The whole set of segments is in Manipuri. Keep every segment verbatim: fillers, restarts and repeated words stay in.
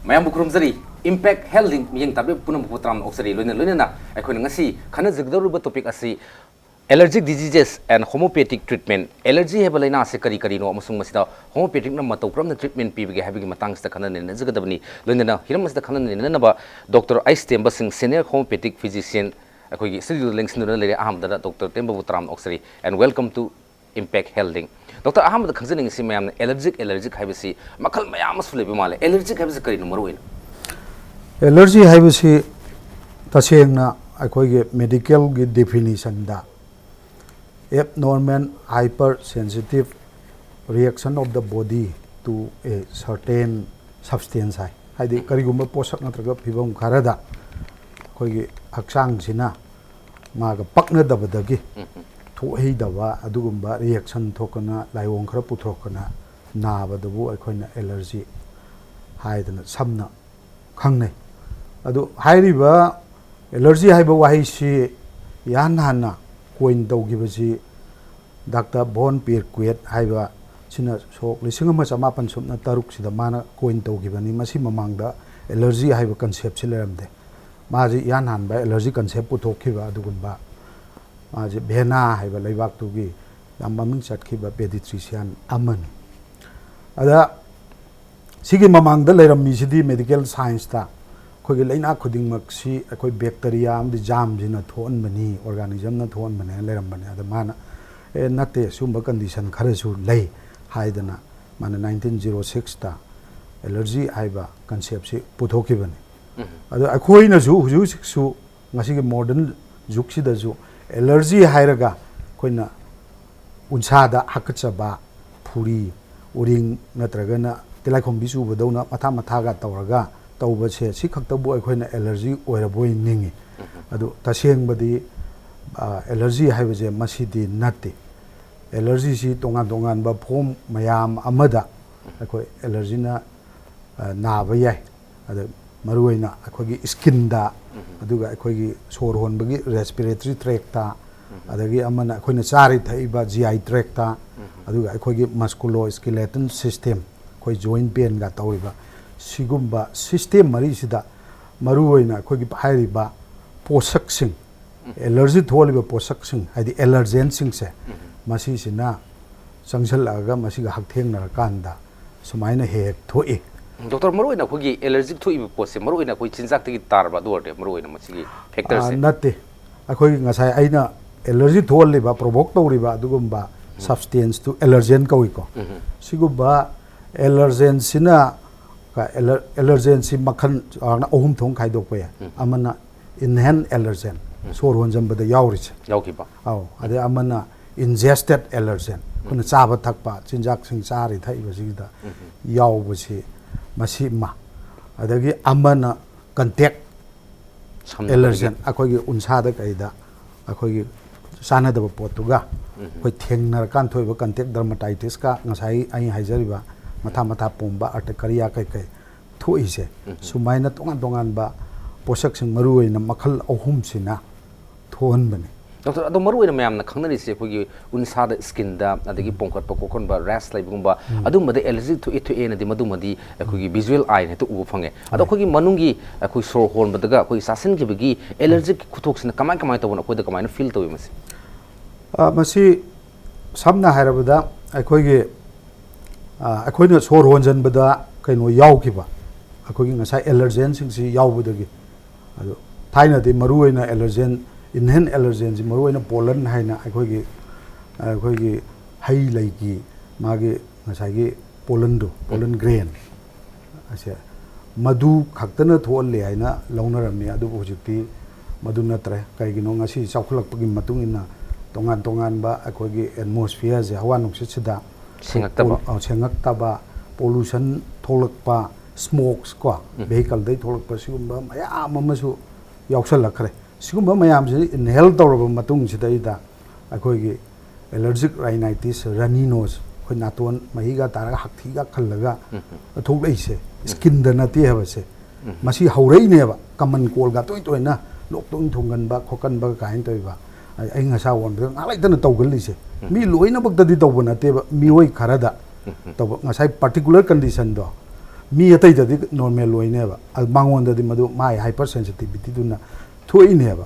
ꯃꯌꯥꯝꯕꯨ ꯈꯨꯔꯨꯝꯖꯔꯤ꯫ Impact Health Link ꯃꯤꯠꯌꯦꯡ ꯇꯥꯕꯤꯕ ꯄꯨꯝꯅꯃꯛꯄꯨ ꯇꯔꯥꯝꯅ ꯑꯣꯛꯆꯔꯤ꯫ ꯂꯣꯏꯅ ꯂꯣꯏꯅꯅ ꯑꯩꯈꯣꯏꯅ ꯉꯁꯤ ꯈꯟꯅꯖꯒꯗꯧꯔꯤꯕ topic ꯑꯁꯤ allergic diseases and homeopathic treatment꯫ Allergy ꯍꯥꯏꯕ ꯂꯥꯏꯅꯥ ꯑꯁꯤ ꯀꯔꯤ ꯀꯔꯤꯅꯣ ꯑꯃꯁꯨꯡ ꯃꯁꯤꯗ homeopathic ꯅ ꯃꯇꯧ ꯀꯔꯝꯅ treatment ꯄꯤꯕꯒꯦ ꯍꯥꯏꯕꯒꯤ ꯃꯇꯥꯡꯁꯤꯗ ꯈꯟꯅ ꯅꯩꯅꯖꯒꯗꯕꯅꯤ꯫ ꯂꯣꯏꯅꯅ ꯍꯤꯔꯝ ꯑꯁꯤꯗ ꯈꯟꯅ ꯅꯩꯅꯅꯕ ꯗꯣꯛꯇꯔ ꯑꯩꯁ ꯇꯦꯝꯕ ꯁꯤꯡ, senior homeopathic physician, ꯑꯩꯈꯣꯏꯒꯤ studio ꯗ ꯂꯦꯡꯁꯤꯟꯗꯨꯅ ꯂꯩꯔꯦ꯫ ꯑꯍꯥꯟꯕꯗ ꯗꯣꯛꯇꯔ ꯇꯦꯝꯕꯕꯨ ꯇꯔꯥꯝꯅ ꯑꯣꯛꯆꯔꯤ and welcome to Impact Health Link꯫ Doctor, ꯑꯍꯥꯟꯕꯗ ꯈꯪꯖꯅꯤꯡꯉꯤꯁꯤ ꯃꯌꯥꯝꯅ allergic, allergic ꯍꯥꯏꯕꯁꯤ ꯃꯈꯜ ꯃꯌꯥꯝ ꯑꯃꯁꯨ ꯂꯩꯕ ꯃꯥꯜꯂꯦ꯫ Allergic ꯍꯥꯏꯕꯁꯤ ꯀꯔꯤꯅꯣ ꯃꯔꯨ ꯑꯣꯏꯅ? Allergy ꯍꯥꯏꯕꯁꯤ ꯇꯁꯦꯡꯅ ꯑꯩꯈꯣꯏꯒꯤ medical ꯒꯤ definition the abnormal hypersensitive reaction of the body to a certain substance ꯍꯥꯏ꯫ ꯍꯥꯏꯗꯤ ꯀꯔꯤꯒꯨꯝꯕ ꯄꯣꯠꯁꯛ ꯅꯠꯇ꯭ꯔꯒ ꯐꯤꯕꯝ ꯈꯔꯗ ꯑꯩꯈꯣꯏꯒꯤ ꯍꯛꯆꯥꯡꯁꯤꯅ ꯃꯥꯒ ꯄꯛꯅꯗꯕꯗꯒꯤ ꯊꯣꯛꯍꯩꯗꯕ ꯑꯗꯨꯒꯨꯝꯕ reaction ꯊꯣꯛꯇꯅ ꯂꯥꯏꯑꯣꯡ ꯈꯔ ꯄꯨꯊꯣꯛꯇꯅ ꯅꯥꯕꯗꯨꯕꯨ ꯑꯩꯈꯣꯏꯅ allergy ꯍꯥꯏꯗꯅ ꯁꯝꯅ ꯈꯪꯅꯩ꯫ ꯑꯗꯨ ꯍꯥꯏꯔꯤꯕ allergy ꯍꯥꯏꯕ ꯋꯥꯍꯩꯁꯤ ꯏꯍꯥꯟ ꯍꯥꯟꯅ coin ꯇꯧꯈꯤꯕꯁꯤ ꯗꯥꯛꯇꯔ ꯚꯣꯟ ꯄꯤꯔꯀ꯭ꯋꯦꯠ ꯍꯥꯏꯕ ꯁꯤꯅ ꯁꯣꯛ ꯂꯤꯁꯤꯡ ꯑꯃ ꯆꯃꯥꯄꯟ ꯁꯨꯞꯅ ꯇꯔꯨꯛꯁꯤꯗ ꯃꯥꯅ coin ꯇꯧꯈꯤꯕꯅꯤ꯫ ꯃꯁꯤ ꯃꯃꯥꯡꯗ allergy ꯍꯥꯏꯕ concept ꯁꯤ ꯂꯩꯔꯝꯗꯦ꯫ ꯃꯥꯁꯤ ꯏꯍꯥꯟ ꯍꯥꯟꯕ allergy concept ꯄꯨꯊꯣꯛꯈꯤꯕ ꯑꯗꯨꯒꯨꯝꯕ, ꯃꯥꯁꯤ ꯚꯦꯅꯥ ꯍꯥꯏꯕ ꯂꯩꯕꯥꯛꯇꯨꯒꯤ ꯌꯥꯝ ꯃꯃꯤꯡ ꯆꯠꯈꯤꯕ pediatrician ꯑꯃꯅꯤ꯫ ꯑꯗ ꯁꯤꯒꯤ ꯃꯃꯥꯡꯗ ꯂꯩꯔꯝꯃꯤꯁꯤꯗꯤ medical science ꯇ ꯑꯩꯈꯣꯏꯒꯤ ꯂꯥꯏꯅꯥ ꯈꯨꯗꯤꯡꯃꯛꯁꯤ ꯑꯩꯈꯣꯏ bacteria ꯑꯃꯗꯤ germ ꯁꯤꯅ ꯊꯣꯛꯍꯟꯕꯅꯤ, organism ꯅ ꯊꯣꯛꯍꯟꯕꯅꯦꯅ ꯂꯩꯔꯝꯕꯅꯦ꯫ ꯑꯗ ꯃꯥꯅ, "ꯑꯦ, ꯅꯠꯇꯦ, ꯁꯤꯒꯨꯝꯕ condition ꯈꯔꯁꯨ ꯂꯩ" ꯍꯥꯏꯗꯅ ꯃꯥꯅ nineteen zero six ꯇ allergy ꯍꯥꯏꯕ concept ꯁꯤ ꯄꯨꯊꯣꯛꯈꯤꯕꯅꯤ꯫ ꯑꯗꯣ ꯑꯩꯈꯣꯏꯅꯁꯨ ꯍꯧꯖꯤꯛ ꯍꯧꯖꯤꯛꯁꯨ ꯉꯁꯤꯒꯤ modern ꯖꯨꯒꯁꯤꯗꯁꯨ allergy ꯍꯥꯏꯔꯒ ꯑꯩꯈꯣꯏꯅ ꯎꯟꯁꯥꯗ ꯍꯥꯀꯠꯆꯕ, ꯐꯨꯔꯤ, ꯎꯔꯤꯡ ꯅꯠꯇ꯭ꯔꯒꯅ ꯇꯤꯜꯂꯥꯏꯈꯣꯝꯕꯤ ꯆꯨꯕꯗꯧꯅ ꯃꯊꯥ ꯃꯊꯥꯒ ꯇꯧꯔꯒ ꯇꯧꯕꯁꯦ, ꯁꯤ ꯈꯛꯇꯕꯨ ꯑꯩꯈꯣꯏꯅ allergy ꯑꯣꯏꯔꯕꯣꯏ ꯅꯤꯡꯉꯤ꯫ ꯑꯗꯨ ꯇꯁꯦꯡꯕꯗꯤ, ꯑ, allergy ꯍꯥꯏꯕꯁꯦ ꯃꯁꯤꯗꯤ ꯅꯠꯇꯦ꯫ Allergy ꯁꯤ ꯇꯣꯉꯥꯟ ꯇꯣꯉꯥꯟꯕ form ꯃꯌꯥꯝ ꯑꯃꯗ ꯑꯩꯈꯣꯏ allergy ꯅ, ꯑ, ꯅꯥꯕ ꯌꯥꯏ꯫ ꯑꯗ ꯃꯔꯨꯑꯣꯏꯅ ꯑꯩꯈꯣꯏꯒꯤ skin ꯗ, ꯑꯗꯨꯒ ꯑꯩꯈꯣꯏꯒꯤ ꯁꯣꯔ ꯍꯣꯟꯕꯒꯤ respiratory tract ꯇ, ꯑꯗꯒꯤ ꯑꯃꯅ ꯑꯩꯈꯣꯏꯅ ꯆꯥꯔꯤ ꯊꯛꯏꯕ G I tract ꯇ, ꯑꯗꯨꯒ ꯑꯩꯈꯣꯏꯒꯤ musculoskeletal system, ꯑꯩꯈꯣꯏ ꯖꯣꯏꯟ ꯄꯦꯟꯒ ꯇꯧꯔꯤꯕ ꯁꯤꯒꯨꯝꯕ ꯁꯤꯁꯇꯦꯝ ꯃꯔꯤꯁꯤꯗ ꯃꯔꯨꯑꯣꯏꯅ ꯑꯩꯈꯣꯏꯒꯤ ꯍꯥꯏꯔꯤꯕ ꯄꯣꯠꯁꯛꯁꯤꯡ, ꯑꯦꯂꯔꯖꯤ ꯊꯣꯛꯍꯜꯂꯤꯕ ꯄꯣꯠꯁꯛꯁꯤꯡ, ꯍꯥꯏꯗꯤ ꯑꯦꯂꯔꯖꯦꯟꯁꯤꯡꯁꯦ, ꯃꯁꯤꯁꯤꯅ ꯆꯪꯁꯤꯜꯂꯛꯑꯒ ꯃꯁꯤꯒ ꯍꯛꯊꯦꯡꯅꯔꯀꯥꯟꯗ ꯁꯨꯃꯥꯏꯅ ꯍꯦꯛ ꯍꯦꯛ ꯊꯣꯛꯏ꯫ ꯗꯣꯛꯇꯔ, ꯃꯔꯨꯑꯣꯏꯅ ꯑꯩꯈꯣꯏꯒꯤ ꯑꯦꯂꯔꯖꯤꯛ ꯊꯣꯛꯏꯕ ꯄꯣꯠꯁꯦ ꯃꯔꯨꯑꯣꯏꯅ ꯑꯩꯈꯣꯏ ꯆꯤꯟꯖꯥꯛꯇꯒꯤ ꯇꯥꯔꯕ? ꯑꯗꯨ ꯑꯣꯏꯔꯗꯤ ꯃꯔꯨꯑꯣꯏꯅ ꯃꯁꯤꯒꯤ ꯑꯥ, ꯐꯦꯛꯇꯔꯁꯦ ꯅꯠꯇꯦ, ꯑꯩꯈꯣꯏꯒꯤ ꯉꯁꯥꯏ ꯑꯩꯅ ꯑꯦꯂꯔꯖꯤ ꯊꯣꯛꯍꯜꯂꯤꯕ, ꯄ꯭ꯔꯣꯚꯣꯛ ꯇꯧꯔꯤꯕ ꯑꯗꯨꯒꯨꯝꯕ ꯁꯕꯁꯇꯦꯟꯁꯇꯨ ꯑꯦꯂꯔꯖꯦꯟ ꯀꯧꯏꯀꯣ꯫ ꯁꯤꯒꯨꯝꯕ ꯑꯦꯂꯔꯖꯦꯟꯁꯤꯅ, ꯑꯦꯂꯔꯖꯦꯟꯁꯤ ꯃꯈꯜ ꯆꯥꯎꯔꯥꯛꯅ ꯑꯍꯨꯝ ꯊꯣꯛꯅ ꯈꯥꯏꯗꯣꯛꯄ ꯌꯥꯏ꯫ ꯑꯃꯅ ꯏꯟꯍꯦꯟ ꯑꯦꯂꯔꯖꯦꯟ, ꯁꯣꯔ ꯍꯣꯟꯖꯟꯕꯗ ꯌꯥꯎꯔꯤꯁꯦ꯫ ꯌꯥꯎꯈꯤꯕ꯫ ꯑꯧ, ꯑꯗꯩ ꯑꯃꯅ ꯏꯟꯖꯦꯁꯇꯦꯠ ꯑꯦꯂꯔꯖꯦꯟ, ꯑꯩꯈꯣꯏꯅ ꯆꯥꯕ ꯊꯛꯄ, ꯆꯤꯟꯖꯥꯛꯁꯤꯡ ꯆꯥꯔꯤ ꯊꯛꯏꯕꯁꯤꯗ ꯌꯥꯎꯕꯁꯤ, ꯃꯁꯤ ꯑꯃ꯫ ꯑꯗꯒꯤ ꯑꯃꯅ ꯀꯟꯇꯦꯛ ꯁꯝꯅ ꯑꯦꯂꯔꯖꯦꯟ, ꯑꯩꯈꯣꯏꯒꯤ ꯎꯟꯁꯥꯗ ꯀꯩꯗ ꯑꯩꯈꯣꯏꯒꯤ ꯆꯥꯟꯅꯗꯕ ꯄꯣꯠꯇꯨꯒ ꯑꯩꯈꯣꯏ ꯊꯦꯡꯅꯔꯀꯥꯟ ꯊꯣꯛꯏꯕ ꯀꯟꯇꯦꯛ ꯗꯔꯃꯥꯇꯥꯏꯇꯤꯁꯀ ꯉꯁꯥꯏ ꯑꯩ ꯍꯥꯏꯖꯔꯤꯕ ꯃꯊꯥ ꯃꯊꯥ ꯄꯣꯝꯕ, ꯑꯔꯇꯀꯥꯔꯤꯌꯥ ꯀꯩꯀꯩ ꯊꯣꯛꯏꯁꯦ, ꯁꯨꯃꯥꯏꯅ ꯇꯣꯉꯥꯟ ꯇꯣꯉꯥꯟꯕ ꯄꯣꯠꯁꯛꯁꯤꯡ, ꯃꯔꯨꯑꯣꯏꯅ ꯃꯈꯜ ꯑꯍꯨꯝꯁꯤꯅ ꯊꯣꯛꯍꯟꯕꯅꯤ꯫ ꯗꯣꯛꯇꯔ, ꯑꯗꯣ ꯃꯔꯨꯑꯣꯏꯅ ꯃꯌꯥꯝꯅ ꯈꯪꯅꯔꯤꯁꯦ ꯑꯩꯈꯣꯏꯒꯤ ꯎꯟꯁꯥꯗ, ꯁ꯭ꯀꯤꯟꯗ, ꯑꯗꯒꯤ ꯄꯣꯝꯈꯠꯄ ꯈꯣꯠꯍꯟꯕ, ꯔꯦꯁ ꯂꯩꯕꯒꯨꯝꯕ, ꯑꯗꯨꯝꯕꯗ ꯑꯦꯂꯔꯖꯤ ꯊꯣꯛꯏ ꯊꯣꯛꯑꯦꯅꯗꯤ ꯃꯗꯨꯃꯗꯤ ꯑꯩꯈꯣꯏꯒꯤ ꯚꯤꯖꯨꯋꯦꯜ ꯑꯥꯏꯅ ꯍꯦꯛꯇ ꯎꯕ ꯐꯪꯉꯦ꯫ ꯑꯗꯣ ꯑꯩꯈꯣꯏꯒꯤ ꯃꯅꯨꯡꯒꯤ ꯑꯩꯈꯣꯏ ꯁꯣꯔ ꯍꯣꯟꯕꯗꯒ ꯑꯩꯈꯣꯏ ꯆꯥꯁꯤꯟꯈꯤꯕꯒꯤ ꯑꯦꯂꯔꯖꯤꯛ ꯈꯨꯊꯣꯛꯁꯤꯅ ꯀꯃꯥꯏ ꯀꯃꯥꯏꯅ ꯇꯧꯕꯅꯣ, ꯑꯩꯈꯣꯏꯗ ꯀꯃꯥꯏꯅ ꯐꯤꯜ ꯇꯧꯏ ꯃꯁꯤ? ꯑ, ꯃꯁꯤ ꯁꯝꯅ ꯍꯥꯏꯔꯕꯗ ꯑꯩꯈꯣꯏꯒꯤ, ꯑ, ꯑꯩꯈꯣꯏꯅ ꯁꯣꯔ ꯍꯣꯟꯖꯟꯕꯗ ꯀꯩꯅꯣ ꯌꯥꯎꯈꯤꯕ, ꯑꯩꯈꯣꯏꯒꯤ ꯉꯁꯥꯏ ꯑꯦꯂꯔꯖꯦꯟꯁꯤꯡꯁꯤ ꯌꯥꯎꯕꯗꯒꯤ, ꯑꯗꯣ ꯊꯥꯏꯅꯗꯤ ꯃꯔꯨꯑꯣꯏꯅ ꯑꯦꯂꯔꯖꯦꯟ, ꯏꯟꯍꯦꯟ ꯑꯦꯂꯔꯖꯦꯟꯁꯤ ꯃꯔꯨꯑꯣꯏꯅ ꯄꯣꯂꯟ ꯍꯥꯏꯅ ꯑꯩꯈꯣꯏꯒꯤ, ꯑꯩꯈꯣꯏꯒꯤ ꯍꯩ ꯂꯩꯒꯤ ꯃꯥꯒꯤ ꯉꯁꯥꯏꯒꯤ ꯄꯣꯂꯟꯗꯨ, ꯄꯣꯂꯟ ꯒ꯭ꯔꯦꯟ ꯑꯁꯦ ꯃꯗꯨ ꯈꯛꯇꯅ ꯊꯣꯛꯍꯜꯂꯦ ꯍꯥꯏꯅ ꯂꯧꯅꯔꯝꯃꯤ꯫ ꯑꯗꯨꯕꯨ ꯍꯧꯖꯤꯛꯇꯤ ꯃꯗꯨ ꯅꯠꯇ꯭ꯔꯦ꯫ ꯀꯩꯒꯤꯅꯣ, ꯉꯁꯤ ꯆꯥꯎꯈꯠꯂꯛꯄꯒꯤ ꯃꯇꯨꯡ ꯏꯟꯅ ꯇꯣꯉꯥꯟ ꯇꯣꯉꯥꯟꯕ ꯑꯩꯈꯣꯏꯒꯤ ꯑꯦꯠꯃꯣꯁꯐꯤꯌꯔꯁꯦ, ꯍꯋꯥ ꯅꯨꯡꯁꯤꯠꯁꯤꯗ ꯁꯦꯡꯉꯛꯇꯕ꯫ ꯄꯣ-, ꯑ, ꯁꯦꯡꯉꯛꯇꯕ, ꯄꯣꯂꯨꯁꯟ ꯊꯣꯛꯂꯛꯄ, ꯁ꯭ꯃꯣꯛꯁ ꯀꯣ, ꯚꯦꯍꯤꯀꯜꯗꯩ ꯊꯣꯛꯂꯛꯄ, ꯁꯤꯒꯨꯝꯕ ꯃꯌꯥꯝ ꯑꯃꯁꯨ ꯌꯥꯎꯁꯜꯂꯛꯈ꯭ꯔꯦ꯫ ꯁꯤꯒꯨꯝꯕ ꯃꯌꯥꯝꯁꯤ ꯏꯟꯍꯦꯜ ꯇꯧꯔꯕ ꯃꯇꯨꯡꯁꯤꯗꯩꯗ ꯑꯩꯈꯣꯏꯒꯤ ꯑꯦꯂꯔꯖꯤꯛ ꯔꯥꯏꯅꯥꯏꯇꯤꯁ, ꯔꯅꯤ ꯅꯣꯁ, ꯑꯩꯈꯣꯏ ꯅꯥꯇꯣꯟ ꯃꯍꯤꯒ ꯇꯥꯔꯒ ꯍꯥꯛꯊꯤꯒ ꯈꯜꯂꯒ ꯊꯣꯛꯂꯛꯏꯁꯦ, ꯁ꯭ꯀꯤꯟꯗ ꯅꯠꯇꯦ ꯍꯥꯏꯕꯁꯦ, ꯃꯁꯤ ꯍꯧꯔꯛꯏꯅꯦꯕ꯫ ꯀꯃꯟ ꯀꯣꯜꯒ ꯇꯣꯏ ꯇꯣꯏꯅ ꯂꯣꯛ ꯇꯣꯏꯅ ꯊꯨꯡꯒꯟꯕ ꯈꯣꯠꯀꯟꯕ ꯀꯥꯏꯅ ꯇꯧꯔꯤꯕ, ꯑꯩ ꯑꯏꯪ ꯑꯁꯥ ꯑꯣꯟꯕꯗ ꯉꯥꯏꯍꯥꯛ ꯂꯩꯇꯅ ꯇꯧꯒꯜꯂꯤꯁꯦ꯫ ꯃꯤ ꯂꯣꯏꯅꯃꯛꯇꯗꯤ ꯇꯧꯕ ꯅꯠꯇꯦꯕ, ꯃꯤꯑꯣꯏ ꯈꯔꯗ꯫ ꯇꯧꯕ ꯉꯁꯥꯏ particular conditionꯗꯣ ꯃꯤ ꯑꯇꯩꯗꯗꯤ normal ꯑꯣꯏꯅꯦꯕ, ꯑꯗꯨ ꯃꯉꯣꯟꯗꯗꯤ ꯃꯗꯨ ꯃꯥꯒꯤ hyper sensitivityꯗꯨꯅ ꯊꯣꯛꯏꯅꯦꯕ꯫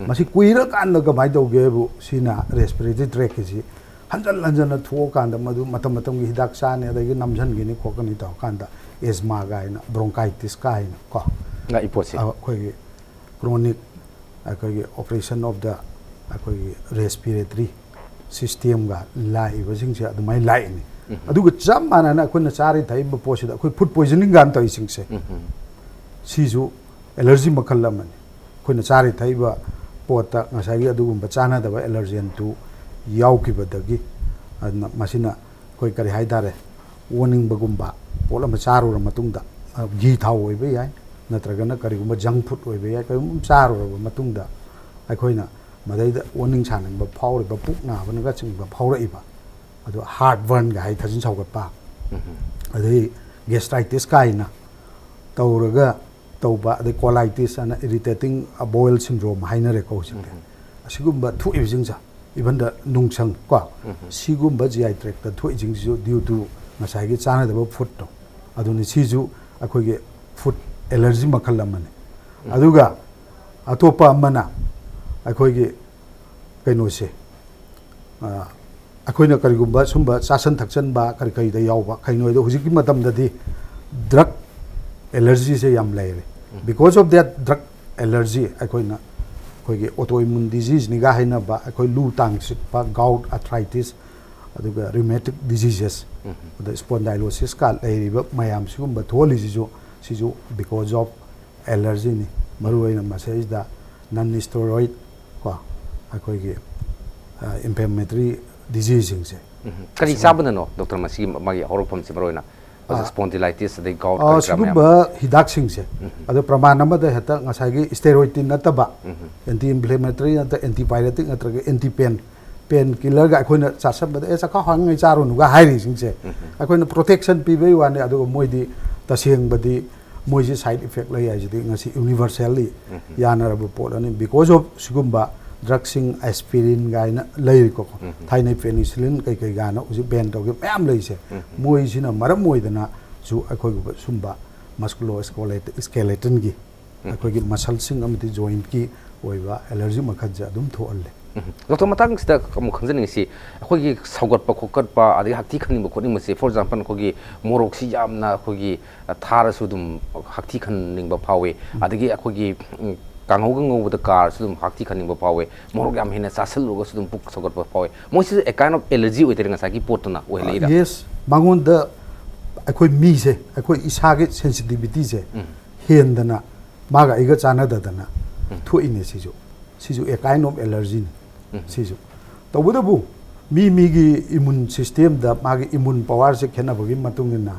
ꯃꯁꯤ ꯀꯨꯏꯔꯀꯥꯟꯗ ꯀꯃꯥꯏꯅ ꯇꯧꯒꯦꯕꯨ, ꯁꯤꯅ respiratory tract ꯀꯤꯁꯤ ꯍꯟꯖꯟ ꯍꯟꯖꯟꯅ ꯊꯣꯛꯑꯀꯥꯟꯗ ꯃꯗꯨ ꯃꯇꯝ ꯃꯇꯝꯒꯤ ꯍꯤꯗꯥꯛ ꯆꯥꯅꯤ, ꯑꯗꯒꯤ ꯅꯝꯁꯤꯟꯒꯅꯤ ꯈꯣꯠꯀꯅꯤ ꯇꯧꯔꯀꯥꯟꯗ asthma ꯀꯥꯏꯅ, bronchitis ꯀꯥꯏꯅ ꯀꯣ, ꯂꯥꯛꯏ ꯄꯣꯠꯁꯦ꯫ ꯑꯩꯈꯣꯏꯒꯤ chronic, ꯑꯩꯈꯣꯏꯒꯤ operation of the, ꯑꯩꯈꯣꯏꯒꯤ respiratory systemꯒ ꯂꯥꯛꯏꯕꯁꯤꯡꯁꯦ ꯑꯗꯨꯃꯥꯏꯅ ꯂꯥꯛꯏꯅꯤ꯫ ꯑꯗꯨꯒ ꯆꯞ ꯃꯥꯟꯅꯅ ꯑꯩꯈꯣꯏꯅ ꯆꯥꯔꯤ ꯊꯛꯏꯕ ꯄꯣꯠꯁꯤꯗ ꯑꯩꯈꯣꯏ food poisoning ꯀꯥꯏꯅ ꯇꯧꯔꯤꯁꯤꯡꯁꯦ, ꯁꯤꯁꯨ allergy ꯃꯈꯜ ꯑꯃꯅꯤ꯫ ꯑꯩꯈꯣꯏꯅ ꯆꯥꯔꯤ ꯊꯛꯏꯕ ꯄꯣꯠꯇ ꯉꯁꯥꯏꯒꯤ ꯑꯗꯨꯒꯨꯝꯕ ꯆꯥꯟꯅꯗꯕ allergen two ꯌꯥꯎꯈꯤꯕꯗꯒꯤ, ꯑꯗꯨꯅ ꯃꯁꯤꯅ ꯑꯩꯈꯣꯏ ꯀꯔꯤ ꯍꯥꯏꯇꯥꯔꯦ, ꯑꯣꯅꯤꯡꯕꯒꯨꯝꯕ, ꯄꯣꯠ ꯑꯃ ꯆꯥꯔꯨꯔ ꯃꯇꯨꯡꯗ, ꯑ, ꯘꯤ ꯊꯥꯎ ꯑꯣꯏꯕ ꯌꯥꯏ, ꯅꯠꯇ꯭ꯔꯒꯅ ꯀꯔꯤꯒꯨꯝꯕ junk food ꯑꯣꯏꯕ ꯌꯥꯏ, ꯀꯔꯤꯒꯨꯝꯕ ꯑꯃ ꯆꯥꯔꯨꯔꯕ ꯃꯇꯨꯡꯗ ꯑꯩꯈꯣꯏꯅ ꯃꯗꯩꯗ ꯑꯣꯅꯤꯡ ꯁꯥꯅꯤꯡꯕ ꯐꯥꯎꯔꯤꯕ, ꯄꯨꯛ ꯅꯥꯕꯅꯒꯆꯤꯡꯕ ꯐꯥꯎꯔꯛꯏꯕ, ꯑꯗꯣ heartburnꯒ ꯍꯥꯏ, ꯊꯥꯖꯤꯟ ꯁꯧꯒꯠꯄ, ꯑꯗꯩ gastritis ꯀꯥꯏꯅ ꯇꯧꯔꯒ ꯇꯧꯕ, ꯑꯗꯩ colitis ꯑꯅ irritating bowel syndrome ꯍꯥꯏꯅꯔꯦꯀꯣ ꯍꯧꯖꯤꯛꯇꯤ꯫ ꯑꯁꯤꯒꯨꯝꯕ ꯊꯣꯛꯏꯕꯁꯤꯡꯁꯦ, even the ꯅꯨꯡꯁꯪ ꯀꯣ, ꯁꯤꯒꯨꯝꯕ G I tractꯇ ꯊꯣꯛꯏꯁꯤꯡꯁꯤꯁꯨ due to ꯉꯁꯥꯏꯒꯤ ꯆꯥꯅꯗꯕ foodꯇꯣ, ꯑꯗꯨꯅꯤ꯫ ꯁꯤꯁꯨ ꯑꯩꯈꯣꯏꯒꯤ food allergy ꯃꯈꯜ ꯑꯃꯅꯤ꯫ ꯑꯗꯨꯒ ꯑꯇꯣꯞꯄ ꯑꯃꯅ ꯑꯩꯈꯣꯏꯒꯤ ꯀꯩꯅꯣꯁꯦ, ꯑ, ꯑꯩꯈꯣꯏꯅ ꯀꯔꯤꯒꯨꯝꯕ ꯁꯨꯝꯕ ꯆꯥꯁꯟ ꯊꯛꯆꯟꯕ ꯀꯔꯤ ꯀꯔꯤꯗ ꯌꯥꯎꯕ, ꯀꯩꯅꯣ ꯍꯥꯏꯗ ꯍꯧꯖꯤꯛꯀꯤ ꯃꯇꯝꯗꯗꯤ drug allergyꯁꯦ ꯌꯥꯝ ꯂꯩꯔꯦ꯫ Because of that drug allergy ꯑꯩꯈꯣꯏꯅ ꯑꯩꯈꯣꯏꯒꯤ autoimmune diseaseꯅꯤꯒ ꯍꯥꯏꯅꯕ, ꯑꯩꯈꯣꯏ ꯂꯨ ꯇꯥꯡ ꯆꯤꯛꯄ, gout, arthritis, ꯑꯗꯨꯒ rheumatic diseases, ꯑꯗ spondylosisꯀ ꯂꯩꯔꯤꯕ ꯃꯌꯥꯝ ꯁꯤꯒꯨꯝꯕ ꯊꯣꯛꯍꯜꯂꯤꯁꯤꯁꯨ, ꯁꯤꯁꯨ because of allergyꯅꯤ꯫ ꯃꯔꯨꯑꯣꯏꯅ ꯃꯁꯤꯗꯩꯁꯤꯗ non steroid ꯀꯣ, ꯑꯩꯈꯣꯏꯒꯤ, ꯑ, inflammatory diseaseꯁꯤꯡꯁꯦ꯫ ꯀꯔꯤ ꯆꯥꯕꯅꯅꯣ, doctor, ꯃꯁꯤꯒꯤ ꯃꯥꯒꯤ ꯍꯧꯔꯛꯐꯝꯁꯦ ꯃꯔꯨ ꯑꯣꯏꯅ? ꯑ, spondylitis, ꯑꯗꯩ gout, ꯑ, ꯀꯔꯤ ꯀꯔꯥ ꯃꯌꯥꯝ꯫ ꯁꯤꯒꯨꯝꯕ ꯍꯤꯗꯥꯛꯁꯤꯡꯁꯦ, ꯑꯗꯣ ꯄ꯭ꯔꯃꯥꯟ ꯑꯃꯗ ꯍꯦꯛꯇ ꯉꯁꯥꯏꯒꯤ steroidꯇꯤ ꯅꯠꯇꯕ, anti inflammatory ꯅꯠꯇ꯭ꯔ antipyretic ꯅꯠꯇ꯭ꯔꯒ anti pain, pain killerꯒ ꯑꯩꯈꯣꯏꯅ ꯆꯥꯁꯟꯕꯗ, "ꯑꯦ, ꯆꯈꯥꯎ ꯍꯥꯡꯉꯩ ꯆꯥꯔꯨꯅꯨꯒ" ꯍꯥꯏꯔꯤꯁꯤꯡꯁꯦ, ꯑꯩꯈꯣꯏꯅ protection ꯄꯤꯕꯩ ꯋꯥꯅꯤ꯫ ꯑꯗꯨꯒ ꯃꯣꯏꯗꯤ ꯇꯁꯦꯡꯕꯗꯤ ꯃꯣꯏꯁꯤ side effect ꯂꯩ ꯍꯥꯏꯁꯤꯗꯤ ꯉꯁꯤ universallyꯌꯥꯅꯔꯕ ꯄꯣꯠ ꯑꯅꯤ꯫ Because of ꯁꯤꯒꯨꯝꯕ ꯗ꯭ꯔꯛꯁꯤꯡ, ꯑꯦꯁꯄꯤꯔꯤꯟ ꯀꯥꯏꯅ ꯂꯩꯔꯤꯀꯣ, ꯊꯥꯏꯅꯩ ꯄꯦꯅꯤꯁꯤꯂꯤꯟ ꯀꯩꯀꯩ ꯀꯥꯏꯅ ꯍꯧꯖꯤꯛ ꯕꯦꯟ ꯇꯧꯈꯤꯕ ꯃꯌꯥꯝ ꯂꯩꯔꯤꯁꯦ, ꯃꯣꯏꯁꯤꯅ ꯃꯔꯝ ꯑꯣꯏꯗꯅꯁꯨ ꯑꯩꯈꯣꯏꯒꯨꯝꯕ ꯁꯨꯝꯕ ꯃꯁꯀꯨꯂꯣ ꯁ꯭ꯀꯦꯂꯦꯇꯟꯒꯤ, ꯑꯩꯈꯣꯏꯒꯤ ꯃꯁꯜꯁꯤꯡ ꯑꯃꯗꯤ ꯖꯣꯏꯟꯠꯀꯤ ꯑꯣꯏꯕ ꯑꯦꯂꯔꯖꯤ ꯃꯈꯜꯁꯦ ꯑꯗꯨꯝ ꯊꯣꯛꯍꯜꯂꯦ꯫ ꯗꯣꯛꯇꯔ, ꯃꯇꯥꯡꯁꯤꯗ ꯑꯃꯨꯛ ꯈꯪꯖꯅꯤꯡꯉꯤꯁꯤ, ꯑꯩꯈꯣꯏꯒꯤ ꯁꯧꯒꯠꯄ ꯈꯣꯀꯠꯄ, ꯑꯗꯒꯤ ꯍꯛꯊꯤ ꯈꯟꯅꯤꯡꯕ ꯈꯣꯠꯅꯤꯡꯕꯁꯦ, for example, ꯑꯩꯈꯣꯏꯒꯤ ꯃꯣꯔꯣꯛꯁꯤ ꯌꯥꯝꯅ ꯑꯩꯈꯣꯏꯒꯤ ꯊꯥꯔꯁꯨ ꯑꯗꯨꯝ ꯍꯛꯊꯤ ꯈꯟꯅꯤꯡꯕ ꯐꯥꯎꯏ, ꯑꯗꯒꯤ ꯑꯩꯈꯣꯏꯒꯤ ꯎꯝ, ꯀꯥꯡꯍꯧꯒ ꯉꯧꯕꯗ ꯀꯥꯔꯁꯨ ꯑꯗꯨꯝ ꯍꯛꯊꯤ ꯈꯟꯅꯤꯡꯕ ꯐꯥꯎꯏ, ꯃꯣꯔꯣꯛ ꯌꯥꯝ ꯍꯦꯟꯅ ꯆꯥꯁꯤꯜꯂꯨꯔꯒꯁꯨ ꯑꯗꯨꯝ ꯄꯨꯛ ꯁꯧꯒꯠꯄ ꯐꯥꯎꯏ꯫ ꯃꯣꯏꯁꯤꯁꯨ a kind of allergy ꯑꯣꯏꯗꯣꯏꯔꯥ ꯉꯁꯥꯏꯒꯤ ꯄꯣꯠꯇꯨꯅ ꯑꯣꯏꯍꯜꯂꯛꯏꯔꯥ? Yes, ꯃꯉꯣꯟꯗ ꯑꯩꯈꯣꯏ ꯃꯤꯁꯦ, ꯑꯩꯈꯣꯏ ꯏꯁꯥꯒꯤ ꯁꯦꯟꯁꯤꯇꯤꯚꯤꯇꯤꯁꯦ ꯍꯦꯟꯗꯅ ꯃꯥꯒ ꯑꯩꯒ ꯆꯥꯟꯅꯗꯗꯅ ꯊꯣꯛꯏꯅꯦ꯫ ꯁꯤꯁꯨ, ꯁꯤꯁꯨ a kind of allergyꯅꯤ꯫ ꯁꯤꯁꯨ ꯇꯧꯕꯇꯕꯨ ꯃꯤ ꯃꯤꯒꯤ ꯏꯃ꯭ꯌꯨꯟ ꯁꯤꯁꯇꯦꯝꯗ ꯃꯥꯒꯤ ꯏꯃ꯭ꯌꯨꯟ ꯄꯋꯥꯔꯁꯦ ꯈꯦꯠꯅꯕꯒꯤ ꯃꯇꯨꯡ ꯏꯟꯅ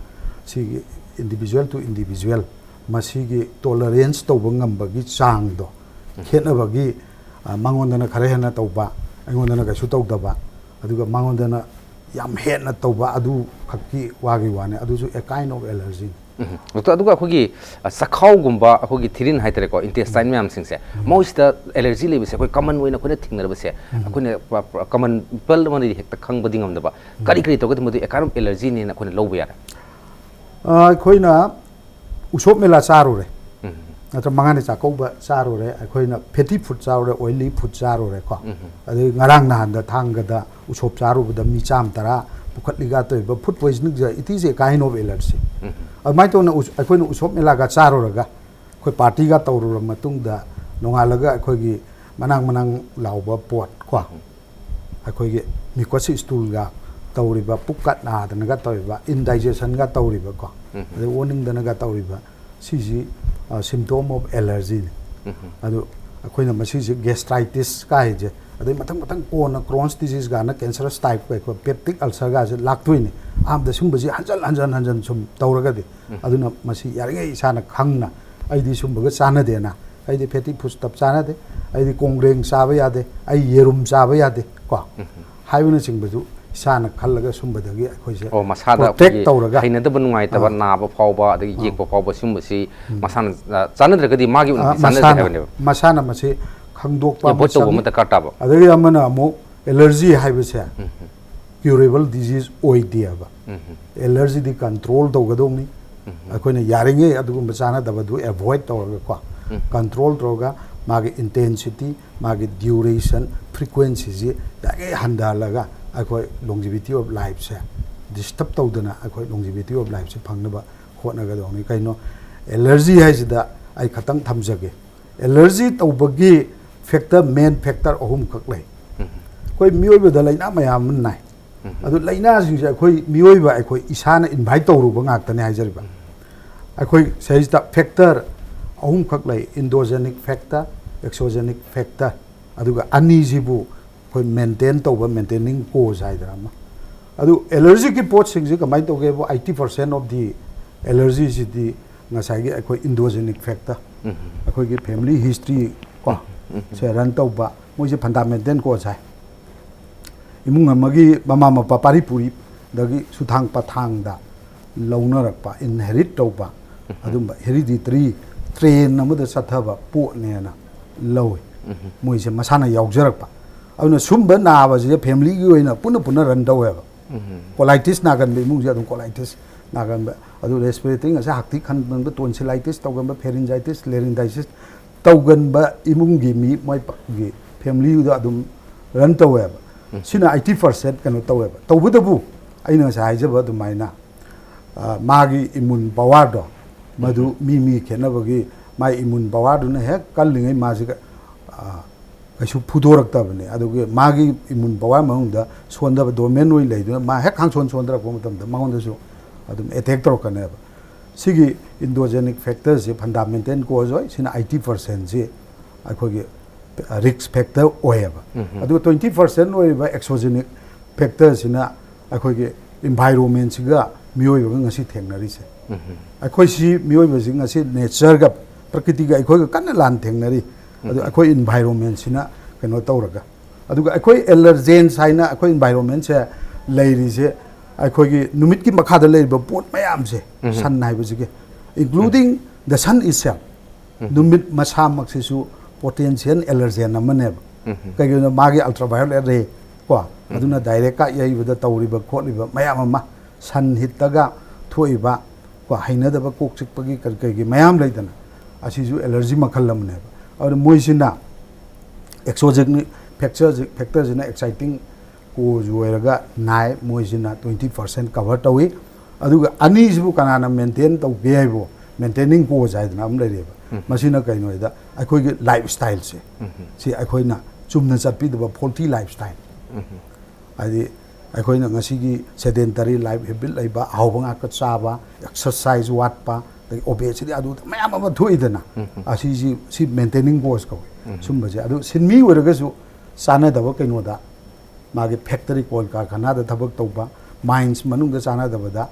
ꯁꯤꯒꯤ individual to individual ꯃꯁꯤꯒꯤ ꯇꯣꯂꯔꯦꯟꯁ ꯇꯧꯕ ꯉꯝꯕꯒꯤ ꯆꯥꯡꯗꯣ ꯈꯦꯠꯅꯕꯒꯤ, ꯑ, ꯃꯉꯣꯟꯗꯅ ꯈꯔ ꯍꯦꯟꯅ ꯇꯧꯕ, ꯑꯩꯉꯣꯟꯗꯅ ꯀꯩꯁꯨ ꯇꯧꯗꯕ, ꯑꯗꯨꯒ ꯃꯉꯣꯟꯗꯅ ꯌꯥꯝ ꯍꯦꯟꯅ ꯇꯧꯕ, ꯑꯗꯨ ꯈꯛꯀꯤ ꯋꯥꯒꯤ ꯋꯥꯅꯤ꯫ ꯑꯗꯨꯁꯨ a kind of allergyꯅꯤ꯫ ꯎꯝ꯫ ꯗꯣꯛꯇꯔ, ꯑꯗꯨꯒ ꯑꯩꯈꯣꯏꯒꯤ, ꯑ, ꯆꯈꯥꯎꯒꯨꯝꯕ, ꯑꯩꯈꯣꯏꯒꯤ ꯊꯤꯔꯤꯟ ꯍꯥꯏꯇꯥꯔꯦꯀꯣ, intestine ꯃꯌꯥꯝꯁꯤꯡꯁꯦ, ꯃꯣꯏꯁꯤꯗ ꯑꯦꯂꯔꯖꯤ ꯂꯩꯕꯁꯦ ꯑꯩꯈꯣꯏ ꯀꯃꯟ ꯑꯣꯏꯅ ꯑꯩꯈꯣꯏꯅ ꯊꯦꯡꯅꯔꯕꯁꯦ, ꯑꯩꯈꯣꯏꯅ ꯄ-, ꯄ-, ꯀꯃꯟ ꯄꯤꯄꯜ ꯑꯃꯅꯗꯤ ꯍꯦꯛꯇ ꯈꯪꯕꯗꯤ ꯉꯝꯗꯕ, ꯀꯔꯤ ꯀꯔꯤ ꯇꯧꯒꯗꯤ ꯃꯗꯨ a kind of allergyꯅꯦꯅ ꯑꯩꯈꯣꯏꯅ ꯂꯧꯕ ꯌꯥꯔꯦ? ꯑ, ꯑꯩꯈꯣꯏꯅ ꯎꯁꯣꯞ ꯃꯦꯂꯥ ꯆꯥꯔꯨꯔꯦ, ꯎꯝ꯫ ꯅꯠꯇ꯭ꯔ ꯃꯉꯥꯅꯤ ꯆꯥꯛꯀꯧꯕ ꯆꯥꯔꯨꯔꯦ, ꯑꯩꯈꯣꯏꯅ fatty food ꯆꯥꯔꯨꯔꯦ, oily food ꯆꯥꯔꯨꯔꯦꯀꯣ꯫ ꯎꯝ꯫ ꯑꯗꯩ ꯉꯔꯥꯡ ꯅꯍꯥꯟꯗ ꯊꯥꯡꯒꯗ ꯎꯁꯣꯞ ꯆꯥꯔꯨꯕꯗ ꯃꯤ ꯆꯥꯝ ꯇꯔꯥ ꯄꯨꯈꯠꯂꯤꯒ ꯇꯧꯔꯤꯕ food poisoningꯁꯦ, it is a kind of allergy꯫ ꯎꯝ꯫ ꯑꯗꯨꯃꯥꯏꯅ ꯇꯧꯅ ꯎꯁ-, ꯑꯩꯈꯣꯏꯅ ꯎꯁꯣꯞ ꯃꯦꯂꯥꯒ ꯆꯥꯔꯨꯔꯒ, ꯑꯩꯈꯣꯏ ꯄꯥꯔꯇꯤꯒ ꯇꯧꯔꯨꯔ ꯃꯇꯨꯡꯗ, ꯅꯣꯡꯉꯥꯜꯂꯒ ꯑꯩꯈꯣꯏꯒꯤ ꯃꯅꯥꯡ ꯃꯅꯥꯡ ꯂꯥꯎꯕ ꯄꯣꯠ ꯀꯣ, ꯑꯩꯈꯣꯏꯒꯤ mucous ꯁ꯭ꯇꯨꯜꯒ ꯇꯧꯔꯤꯕ, ꯄꯨꯛꯀ ꯅꯥꯗꯅꯒ ꯇꯧꯔꯤꯕ, indigestionꯒ ꯇꯧꯔꯤꯕ ꯀꯣ, ꯎꯝ꯫ ꯑꯗꯩ ꯑꯣꯅꯤꯡꯗꯅꯒ ꯇꯧꯔꯤꯕ, ꯁꯤꯁꯤ, ꯑ, symptom of allergyꯅꯤ꯫ ꯎꯝ꯫ ꯑꯗꯨ ꯑꯩꯈꯣꯏꯅ ꯃꯁꯤꯁꯦ gastritis ꯀꯥꯏꯁꯦ, ꯑꯗꯩ ꯃꯊꯪ ꯃꯊꯪ ꯀꯣꯟꯅ Crohn's disease ꯀꯥꯏꯅ cancerous type ꯀꯩꯀꯣ, peptic ulcer ꯀꯥꯏꯁꯦ ꯂꯥꯛꯇꯣꯏꯅꯤ꯫ ꯑꯍꯥꯟꯕꯗ ꯁꯨꯝꯕꯁꯤ ꯍꯟꯖꯟ ꯍꯟꯖꯟ ꯍꯟꯖꯟ ꯁꯨꯝ ꯇꯧꯔꯒꯗꯤ꯫ ꯎꯝ꯫ ꯑꯗꯨꯅ ꯃꯁꯤ ꯌꯥꯔꯤꯉꯩ ꯏꯁꯥꯅ ꯈꯪꯅ, ꯑꯩꯗꯤ ꯁꯨꯝꯕꯒ ꯆꯥꯟꯅꯗꯦꯅ, ꯑꯩꯗꯤ fatty foodstuff ꯆꯥꯟꯅꯗꯦ, ꯑꯩꯗꯤ ꯀꯣꯡꯒ꯭ꯔꯦꯡ ꯆꯥꯕ ꯌꯥꯗꯦ, ꯑꯩ ꯌꯦꯔꯨꯝ ꯆꯥꯕ ꯌꯥꯗꯦ ꯀꯣ, ꯎꯝ꯫ ꯍꯥꯏꯕꯅꯆꯤꯡꯕꯗꯨ ꯏꯁꯥꯅ ꯈꯜꯂꯒ ꯁꯨꯝꯕꯗꯒꯤ ꯑꯩꯈꯣꯏꯁꯦ ꯑꯣ, ꯃꯁꯥꯗ protect ꯑꯩꯈꯣꯏꯒꯤ ꯇꯧꯔꯒ, ꯍꯩꯅꯗꯕ, ꯅꯨꯡꯉꯥꯏꯇꯕ, ꯑꯥ꯫ ꯅꯥꯕ ꯐꯥꯎꯕ, ꯑꯗꯒꯤ ꯑꯥ꯫ ꯌꯦꯛꯄ ꯐꯥꯎꯕ, ꯁꯨꯝꯕꯁꯤ ꯎꯝ꯫ ꯃꯁꯥꯅ, ꯑ, ꯆꯥꯟꯅꯗ꯭ꯔꯒꯗꯤ ꯃꯥꯒꯤ ꯑꯣꯏꯅꯗꯤ ꯑ, ꯆꯥꯟꯅꯗꯦ ꯃꯁꯥꯅ, ꯍꯥꯏꯕꯅꯦꯕ꯫ ꯃꯁꯥꯅ ꯃꯁꯤ ꯈꯪꯗꯣꯛꯄ ꯑꯃ ꯑꯦꯚꯣꯏꯗ ꯇꯧꯕ ꯆꯪꯉꯤ꯫ ꯑꯃ ꯗꯔꯀꯥꯔ ꯇꯥꯕ꯫ ꯑꯗꯒꯤ ꯑꯃꯅ ꯑꯃꯨꯛ ꯑꯦꯂꯔꯖꯤ ꯍꯥꯏꯕꯁꯦ ꯀ꯭ꯌꯨꯔꯦꯕꯜ ꯗꯤꯖꯤꯖ ꯑꯣꯏꯗꯦꯕ꯫ ꯑꯦꯂꯔꯖꯤꯗꯤ ꯀꯟꯇ꯭ꯔꯣꯜ ꯇꯧꯒꯗꯧꯅꯤ꯫ ꯑꯩꯈꯣꯏꯅ ꯌꯥꯔꯤꯉꯩ ꯑꯗꯨꯒꯨꯝꯕ ꯆꯥꯟꯅꯗꯕꯗꯨ ꯑꯦꯚꯣꯏꯗ ꯇꯧꯔꯒꯀꯣ, ꯀꯟꯇ꯭ꯔꯣꯜ ꯇꯧꯔꯒ ꯃꯥꯒꯤ ꯏꯟꯇꯦꯟꯁꯤꯇꯤ, ꯃꯥꯒꯤ ꯗ꯭ꯌꯨꯔꯦꯁꯟ, ꯐ꯭ꯔꯤꯀ꯭ꯋꯦꯟꯁꯤꯁꯤ ꯌꯥꯔꯤꯉꯩ ꯍꯟꯊꯍꯜꯂꯒ ꯑꯩꯈꯣꯏ ꯂꯣꯡꯖꯤꯕꯤꯇꯤ ꯑꯣꯐ ꯂꯥꯏꯐꯁꯦ ꯗꯤꯁꯇꯔꯕ ꯇꯧꯗꯅ ꯑꯩꯈꯣꯏ ꯂꯣꯡꯖꯤꯕꯤꯇꯤ ꯑꯣꯐ ꯂꯥꯏꯐꯁꯦ ꯐꯪꯅꯕ ꯍꯣꯠꯅꯒꯗꯧꯅꯤ꯫ ꯀꯩꯅꯣ, ꯑꯦꯂꯔꯖꯤ ꯍꯥꯏꯁꯤꯗ ꯑꯩ ꯈꯇꯪ ꯊꯝꯖꯒꯦ꯫ ꯑꯦꯂꯔꯖꯤ ꯇꯧꯕꯒꯤ ꯐꯦꯛꯇꯔ, ꯃꯦꯟ ꯐꯦꯛꯇꯔ ꯑꯍꯨꯝꯈꯛ ꯂꯩ꯫ ꯑꯩꯈꯣꯏ ꯃꯤꯑꯣꯏꯕꯗ ꯂꯥꯏꯅꯥ ꯃꯌꯥꯝ ꯑꯃ ꯅꯥꯏ꯫ ꯑꯗꯨ ꯂꯥꯏꯅꯥꯁꯤꯡꯁꯦ ꯑꯩꯈꯣꯏ ꯃꯤꯑꯣꯏꯕ, ꯑꯩꯈꯣꯏ ꯏꯁꯥꯅ ꯏꯟꯚꯥꯏꯠ ꯇꯧꯔꯨꯕ ꯉꯥꯛꯇꯅꯦ ꯍꯥꯏꯖꯔꯤꯕ꯫ ꯑꯩꯈꯣꯏ ꯁꯤꯗꯩꯁꯤꯗ ꯐꯦꯛꯇꯔ ꯑꯍꯨꯝꯈꯛ ꯂꯩ: ꯏꯟꯗꯣꯖꯦꯅꯤꯛ ꯐꯦꯛꯇꯔ, ꯑꯦꯛꯁꯣꯖꯦꯅꯤꯛ ꯐꯦꯛꯇꯔ, ꯑꯗꯨꯒ ꯑꯅꯤꯁꯤꯕꯨ ꯑꯩꯈꯣꯏ ꯃꯦꯟꯇꯦꯟ ꯇꯧꯕ, ꯃꯦꯟꯇꯦꯅꯤꯡ ꯀꯣꯖ ꯍꯥꯏꯗꯅ ꯑꯃ꯫ ꯑꯗꯨ ꯑꯦꯂꯔꯖꯤꯛꯀꯤ ꯄꯣꯠꯁꯤꯡꯁꯤ ꯀꯃꯥꯏꯅ ꯇꯧꯒꯦꯕꯨ, ꯑꯩꯠꯇꯤ ꯄꯥꯔꯁꯦꯟ ꯑꯣꯐ ꯗꯤ ꯑꯦꯂꯔꯖꯤꯁꯤꯗꯤ ꯉꯁꯥꯏꯒꯤ ꯑꯩꯈꯣꯏ ꯏꯟꯗꯣꯖꯦꯅꯤꯛ ꯐꯦꯛꯇꯔ, ꯑꯩꯈꯣꯏꯒꯤ ꯐꯦꯃꯤꯂꯤ ꯍꯤꯁꯇ꯭ꯔꯤ ꯀꯣ, ꯁꯦ ꯔꯟ ꯇꯧꯕ, ꯃꯣꯏꯁꯦ ꯐꯟꯗꯥꯃꯦꯟꯇꯦꯜ ꯀꯣꯖ ꯍꯥꯏ꯫ ꯏꯃꯨꯡ ꯑꯃꯒꯤ ꯃꯃꯥ ꯃꯄꯥ ꯄꯥꯔꯤ ꯄꯨꯔꯤꯗꯒꯤ ꯁꯨꯊꯥꯡ ꯄꯊꯥꯡꯗ ꯂꯧꯅꯔꯛꯄ, ꯏꯟꯍꯦꯔꯤꯠ ꯇꯧꯕ, ꯑꯗꯨꯝꯕ ꯍꯦꯔꯤꯗꯤꯇꯔꯤ ꯇ꯭ꯔꯦꯟ ꯑꯃꯗ ꯆꯠꯊꯕ ꯄꯣꯠꯅꯦꯅ ꯂꯧꯏ꯫ ꯃꯣꯏꯁꯦ ꯃꯁꯥꯅ ꯌꯥꯎꯖꯔꯛꯄ꯫ ꯑꯗꯨꯅ ꯁꯨꯝꯕ ꯅꯥꯕꯁꯤꯗ ꯐꯦꯃꯤꯂꯤꯒꯤ ꯑꯣꯏꯅ ꯄꯨꯟꯅ ꯄꯨꯟꯅ ꯔꯟ ꯇꯧꯋꯦꯕ꯫ ꯀꯣꯂꯥꯏꯇꯤꯁ ꯅꯥꯒꯟꯕ ꯏꯃꯨꯡꯁꯦ ꯑꯗꯨꯝ ꯀꯣꯂꯥꯏꯇꯤꯁ ꯅꯥꯒꯟꯕ, ꯑꯗꯨ ꯔꯦꯁꯄꯤꯔꯦꯇꯔꯤ ꯉꯁꯥꯏ ꯍꯥꯛꯊꯤ ꯈꯟꯕ, ꯇꯣꯟꯁꯤꯂꯥꯏꯇꯤꯁ ꯇꯧꯒꯟꯕ, ꯐꯦꯔꯤꯟꯖꯥꯏꯇꯤꯁ, ꯂꯦꯔꯤꯟꯗꯥꯏꯁꯤꯁ ꯇꯧꯒꯟꯕ ꯏꯃꯨꯡꯒꯤ ꯃꯤ, ꯃꯣꯏꯒꯤ ꯐꯦꯃꯤꯂꯤꯗ ꯑꯗꯨꯝ ꯔꯟ ꯇꯧꯋꯦꯕ꯫ ꯁꯤꯅ ꯑꯩꯠꯇꯤ ꯄꯥꯔꯁꯦꯟ ꯀꯩꯅꯣ ꯇꯧꯋꯦꯕ꯫ ꯇꯧꯕꯇꯕꯨ ꯑꯩꯅ ꯉꯁꯥꯏ ꯍꯥꯏꯖꯕ ꯑꯗꯨꯃꯥꯏꯅ, ꯑ, ꯃꯥꯒꯤ ꯏꯃꯨꯟ ꯄꯋꯥꯔꯗꯣ, ꯃꯗꯨ ꯃꯤ ꯃꯤ ꯈꯦꯠꯅꯕꯒꯤ, ꯃꯥꯒꯤ ꯏꯃꯨꯟ ꯄꯋꯥꯔꯗꯨꯅ ꯍꯦꯛ ꯀꯜꯂꯤꯉꯩ ꯃꯥꯁꯤ ꯀ-, ꯑ, ꯀꯩꯁꯨ ꯐꯨꯗꯣꯔꯛꯇꯕꯅꯦ꯫ ꯑꯗꯨꯒꯤ ꯃꯥꯒꯤ ꯏꯃꯨꯟ ꯄꯋꯥꯔ ꯃꯅꯨꯡꯗ ꯁꯣꯟꯊꯕ, ꯗꯣꯔꯃꯦꯟ ꯑꯣꯏ ꯂꯩꯗꯨꯅ ꯃꯥ ꯍꯦꯛ ꯈꯥꯡꯁꯣꯟ ꯁꯣꯟꯊꯔꯛꯄ ꯃꯇꯝꯗ ꯃꯉꯣꯟꯗꯁꯨ ꯑꯗꯨꯝ ꯑꯦꯇꯦꯛ ꯇꯧꯔꯛꯀꯅꯦꯕ꯫ ꯁꯤꯒꯤ ꯏꯟꯗꯣꯖꯦꯅꯤꯛ ꯐꯦꯛꯇꯔꯁꯤ ꯐꯟꯗꯥꯃꯦꯟꯇꯦꯜ ꯀꯣꯖ ꯑꯣꯏ꯫ ꯁꯤꯅ ꯑꯩꯠꯇꯤ ꯄꯥꯔꯁꯦꯟꯁꯤ ꯑꯩꯈꯣꯏꯒꯤ ꯔꯤꯛꯁ ꯐꯦꯛꯇꯔ ꯑꯣꯏꯌꯦꯕ꯫ ꯑꯗꯨꯒ ꯇ꯭ꯋꯦꯟꯇꯤ ꯄꯥꯔꯁꯦꯟ ꯑꯣꯏꯔꯤꯕ ꯑꯦꯛꯁꯣꯖꯦꯅꯤꯛ ꯐꯦꯛꯇꯔꯁꯤꯅ ꯑꯩꯈꯣꯏꯒꯤ ꯏꯟꯚꯥꯏꯔꯣꯟꯃꯦꯟꯁꯤꯒ ꯃꯤꯑꯣꯏꯕꯒ ꯉꯁꯤ ꯊꯦꯡꯅꯔꯤꯁꯦ꯫ ꯑꯩꯈꯣꯏꯁꯤ ꯃꯤꯑꯣꯏꯕꯁꯤ ꯉꯁꯤ ꯅꯦꯆꯔꯒ, ꯄ꯭ꯔꯀꯤꯇꯤꯒ ꯑꯩꯈꯣꯏꯒ ꯀꯟꯅ ꯂꯥꯟ ꯊꯦꯡꯅꯔꯤ꯫ ꯑꯗꯨ ꯑꯩꯈꯣꯏ ꯏꯟꯚꯥꯏꯔꯣꯟꯃꯦꯟꯁꯤꯅ ꯀꯩꯅꯣ ꯇꯧꯔꯒ, ꯑꯗꯨꯒ ꯑꯩꯈꯣꯏ ꯑꯦꯂꯔꯖꯦꯟꯁ ꯍꯥꯏꯅ ꯑꯩꯈꯣꯏ ꯏꯟꯚꯥꯏꯔꯣꯟꯃꯦꯟꯁꯦ ꯂꯩꯔꯤꯁꯦ, ꯑꯩꯈꯣꯏꯒꯤ ꯅꯨꯃꯤꯠꯀꯤ ꯃꯈꯥꯗ ꯂꯩꯔꯤꯕ ꯄꯣꯠ ꯃꯌꯥꯝꯁꯦ, ꯁꯟ ꯍꯥꯏꯕꯁꯤꯒꯤ, including the sun itself, ꯅꯨꯃꯤꯠ ꯃꯁꯥꯃꯛꯁꯤꯁꯨ ꯄꯣꯇꯦꯟꯁꯤꯌꯦꯜ ꯑꯦꯂꯔꯖꯦꯟ ꯑꯃꯅꯦꯕ꯫ ꯀꯩꯒꯤꯅꯣ, ꯃꯥꯒꯤ ꯑꯜꯇ꯭ꯔꯥ ꯚꯥꯏꯌꯣꯂꯦꯠ ꯔꯦ ꯀꯣ, ꯑꯗꯨꯅ ꯗꯥꯏꯔꯦꯛꯀ ꯌꯩꯕꯗ ꯇꯧꯔꯤꯕ ꯈꯣꯠꯂꯤꯕ ꯃꯌꯥꯝ ꯑꯃ, ꯁꯟ ꯍꯤꯠꯇꯒ ꯊꯣꯛꯏꯕ ꯀꯣ, ꯍꯩꯅꯗꯕ ꯀꯣꯛ ꯆꯤꯛꯄꯒꯤ ꯀꯔꯤ ꯀꯔꯤꯒꯤ ꯃꯌꯥꯝ ꯂꯩꯗꯅ, ꯑꯁꯤꯁꯨ ꯑꯦꯂꯔꯖꯤ ꯃꯈꯜ ꯑꯃꯅꯦꯕ꯫ ꯑꯗꯨꯅ ꯃꯣꯏꯁꯤꯅ ꯑꯦꯛꯁꯣꯖꯦꯅꯤꯛ ꯐꯦꯛꯇꯔꯁꯤ, ꯐꯦꯛꯇꯔꯁꯤꯅ ꯑꯦꯛꯁꯥꯏꯇꯤꯡ ꯀꯣꯁ ꯑꯣꯏꯔꯒ ꯅꯥꯏ, ꯃꯣꯏꯁꯤꯅ ꯇ꯭ꯋꯦꯟꯇꯤ ꯄꯥꯔꯁꯦꯟ ꯀꯚꯔ ꯇꯧꯏ꯫ ꯑꯗꯨꯒ ꯑꯅꯤꯁꯤꯕꯨ ꯀꯅꯥꯅ ꯃꯦꯟꯇꯦꯟ ꯇꯧꯒꯦ ꯍꯥꯏꯕꯨ, ꯃꯦꯟꯇꯦꯅꯤꯡ ꯀꯣꯁ ꯍꯥꯏꯗꯅ ꯑꯃ ꯂꯩꯔꯦꯕ꯫ ꯃꯁꯤꯅ ꯀꯩꯅꯣ ꯍꯥꯏꯗ, ꯑꯩꯈꯣꯏꯒꯤ ꯂꯥꯏꯐ ꯁ꯭ꯇꯥꯏꯜꯁꯦ, ꯁꯤ ꯑꯩꯈꯣꯏꯅ ꯆꯨꯝꯅ ꯆꯠꯄꯤꯗꯕ ꯐꯣꯜꯇꯤ ꯂꯥꯏꯐ ꯁ꯭ꯇꯥꯏꯜ, ꯍꯥꯏꯗꯤ ꯑꯩꯈꯣꯏꯅ ꯉꯁꯤꯒꯤ ꯁꯦꯗꯦꯟꯇꯔꯤ ꯂꯥꯏꯐ ꯍꯦꯕꯤꯠ ꯂꯩꯕ, ꯑꯍꯥꯎꯕ ꯉꯥꯛꯇ ꯆꯥꯕ, ꯑꯦꯛꯁꯔꯁꯥꯏꯁ ꯋꯥꯠꯄ, ꯑꯗꯒꯤ ꯑꯣꯕꯦꯁꯤꯇꯤ, ꯑꯗꯨ ꯃꯌꯥꯝ ꯑꯃ ꯊꯣꯛꯏꯗꯅ, ꯑꯁꯤꯁꯤ, ꯁꯤ ꯃꯦꯟꯇꯦꯅꯤꯡ ꯀꯣꯁ ꯀꯧꯏ꯫ ꯁꯨꯝꯕꯁꯦ ꯑꯗꯨ ꯁꯤꯟꯃꯤ ꯑꯣꯏꯔꯒꯁꯨ ꯆꯥꯟꯅꯗꯕ ꯀꯩꯅꯣꯗ, ꯃꯥꯒꯤ ꯐꯦꯛꯇꯔꯤ ꯀꯣꯜ ꯀꯥꯔꯈꯥꯅꯥꯗ ꯊꯕꯛ ꯇꯧꯕ, ꯃꯥꯏꯟꯁ ꯃꯅꯨꯡꯗ ꯆꯥꯟꯅꯗꯕꯗ,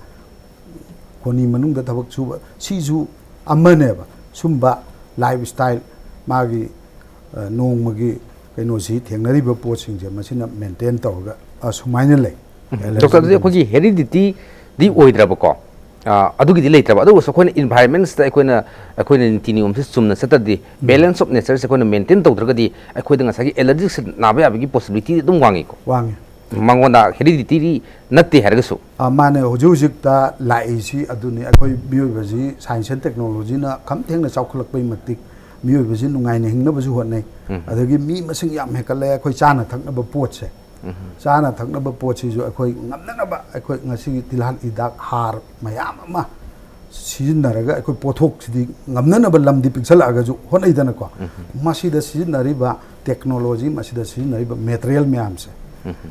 ꯈꯣꯅꯤ ꯃꯅꯨꯡꯗ ꯊꯕꯛ ꯁꯨꯕ, ꯁꯤꯁꯨ ꯑꯃꯅꯦꯕ꯫ ꯁꯨꯝꯕ ꯂꯥꯏꯐ ꯁ꯭ꯇꯥꯏꯜ, ꯃꯥꯒꯤ ꯑ, ꯅꯣꯡꯃꯒꯤ ꯀꯩꯅꯣꯁꯤ ꯊꯦꯡꯅꯔꯤꯕ ꯄꯣꯠꯁꯤꯡꯁꯦ ꯃꯁꯤꯅ ꯃꯦꯟꯇꯦꯟ ꯇꯧꯔꯒ ꯑꯁꯨꯃꯥꯏꯅ ꯂꯩ꯫ ꯗꯣꯛꯇꯔ, ꯑꯗꯨꯗꯤ ꯑꯩꯈꯣꯏꯒꯤ ꯍꯦꯔꯤꯗꯤꯇꯤꯗꯤ ꯑꯣꯏꯗ꯭ꯔꯕꯀꯣ? ꯑ, ꯑꯗꯨꯒꯤꯗꯤ ꯂꯩꯇ꯭ꯔꯕ꯫ ꯑꯗꯨ ꯑꯣꯏꯔꯁꯨ ꯑꯩꯈꯣꯏꯅ ꯏꯟꯚꯥꯏꯔꯟꯃꯦꯟꯁꯇ ꯑꯩꯈꯣꯏꯅ, ꯑꯩꯈꯣꯏꯅ ꯅꯤꯇꯤ ꯅꯤꯌꯣꯝꯁꯤ ꯆꯨꯝꯅ ꯆꯠꯇ꯭ꯔꯗꯤ, ꯕꯦꯂꯦꯟꯁ ꯑꯣꯐ ꯅꯦꯆꯔꯁꯦ ꯑꯩꯈꯣꯏꯅ ꯃꯦꯟꯇꯦꯟ ꯇꯧꯗ꯭ꯔꯒꯗꯤ ꯑꯩꯈꯣꯏꯗ ꯉꯁꯥꯏꯒꯤ ꯑꯦꯂꯔꯖꯤꯛꯁꯦ ꯅꯥꯕ ꯌꯥꯕꯒꯤ ꯄꯣꯁꯤꯕꯤꯂꯤꯇꯤꯗꯤ ꯑꯗꯨꯝ ꯋꯥꯡꯉꯤꯀꯣ? ꯋꯥꯡꯉꯤ꯫ ꯃꯉꯣꯟꯗ ꯍꯦꯔꯤꯗꯤꯇꯤꯗꯤ ꯅꯠꯇꯦ ꯍꯥꯏꯔꯒꯁꯨ꯫ ꯑ, ꯃꯥꯅꯦ, ꯍꯧꯖꯤꯛ ꯍꯧꯖꯤꯛꯇ ꯂꯥꯛꯏꯁꯤ ꯑꯗꯨꯅꯤ꯫ ꯑꯩꯈꯣꯏ ꯃꯤꯑꯣꯏꯕꯁꯤ ꯁꯥꯏꯟꯁ ꯑꯦꯟ ꯇꯦꯛꯅꯣꯂꯣꯖꯤꯅ ꯈꯝ ꯊꯦꯡꯅ ꯆꯥꯎꯈꯠꯂꯛꯄꯩ ꯃꯇꯤꯛ ꯃꯤꯑꯣꯏꯕꯁꯤ ꯅꯨꯡꯉꯥꯏꯅ ꯍꯤꯡꯅꯕꯁꯨ ꯍꯣꯠꯅꯩ꯫ ꯑꯗꯒꯤ ꯃꯤ ꯃꯁꯤꯡ ꯌꯥꯝ ꯍꯦꯟꯒꯠꯂꯛꯑꯦ꯫ ꯑꯩꯈꯣꯏ ꯆꯥꯅ ꯊꯛꯅꯕ ꯄꯣꯠꯁꯦ, ꯆꯥꯅ ꯊꯛꯅꯕ ꯄꯣꯠꯁꯤꯁꯨ ꯑꯩꯈꯣꯏ ꯉꯝꯅꯅꯕ, ꯑꯩꯈꯣꯏ ꯉꯁꯤꯒꯤ ꯇꯤꯜꯍꯥꯠ ꯍꯤꯗꯥꯛ, ꯍꯥꯔ ꯃꯌꯥꯝ ꯑꯃ ꯁꯤꯖꯤꯟꯅꯔꯒ ꯑꯩꯈꯣꯏ ꯄꯣꯠꯊꯣꯛꯁꯤꯗꯤ ꯉꯝꯅꯅꯕ ꯂꯝꯗꯤ ꯄꯤꯛꯁꯜꯂꯛꯑꯒꯁꯨ ꯍꯣꯠꯅꯩꯗꯅꯀꯣ꯫ ꯃꯁꯤꯗ ꯁꯤꯖꯤꯟꯅꯔꯤꯕ ꯇꯦꯛꯅꯣꯂꯣꯖꯤ, ꯃꯁꯤꯗ ꯁꯤꯖꯤꯟꯅꯔꯤꯕ ꯃꯦꯇꯔꯤꯌꯦꯜ ꯃꯌꯥꯝꯁꯦ,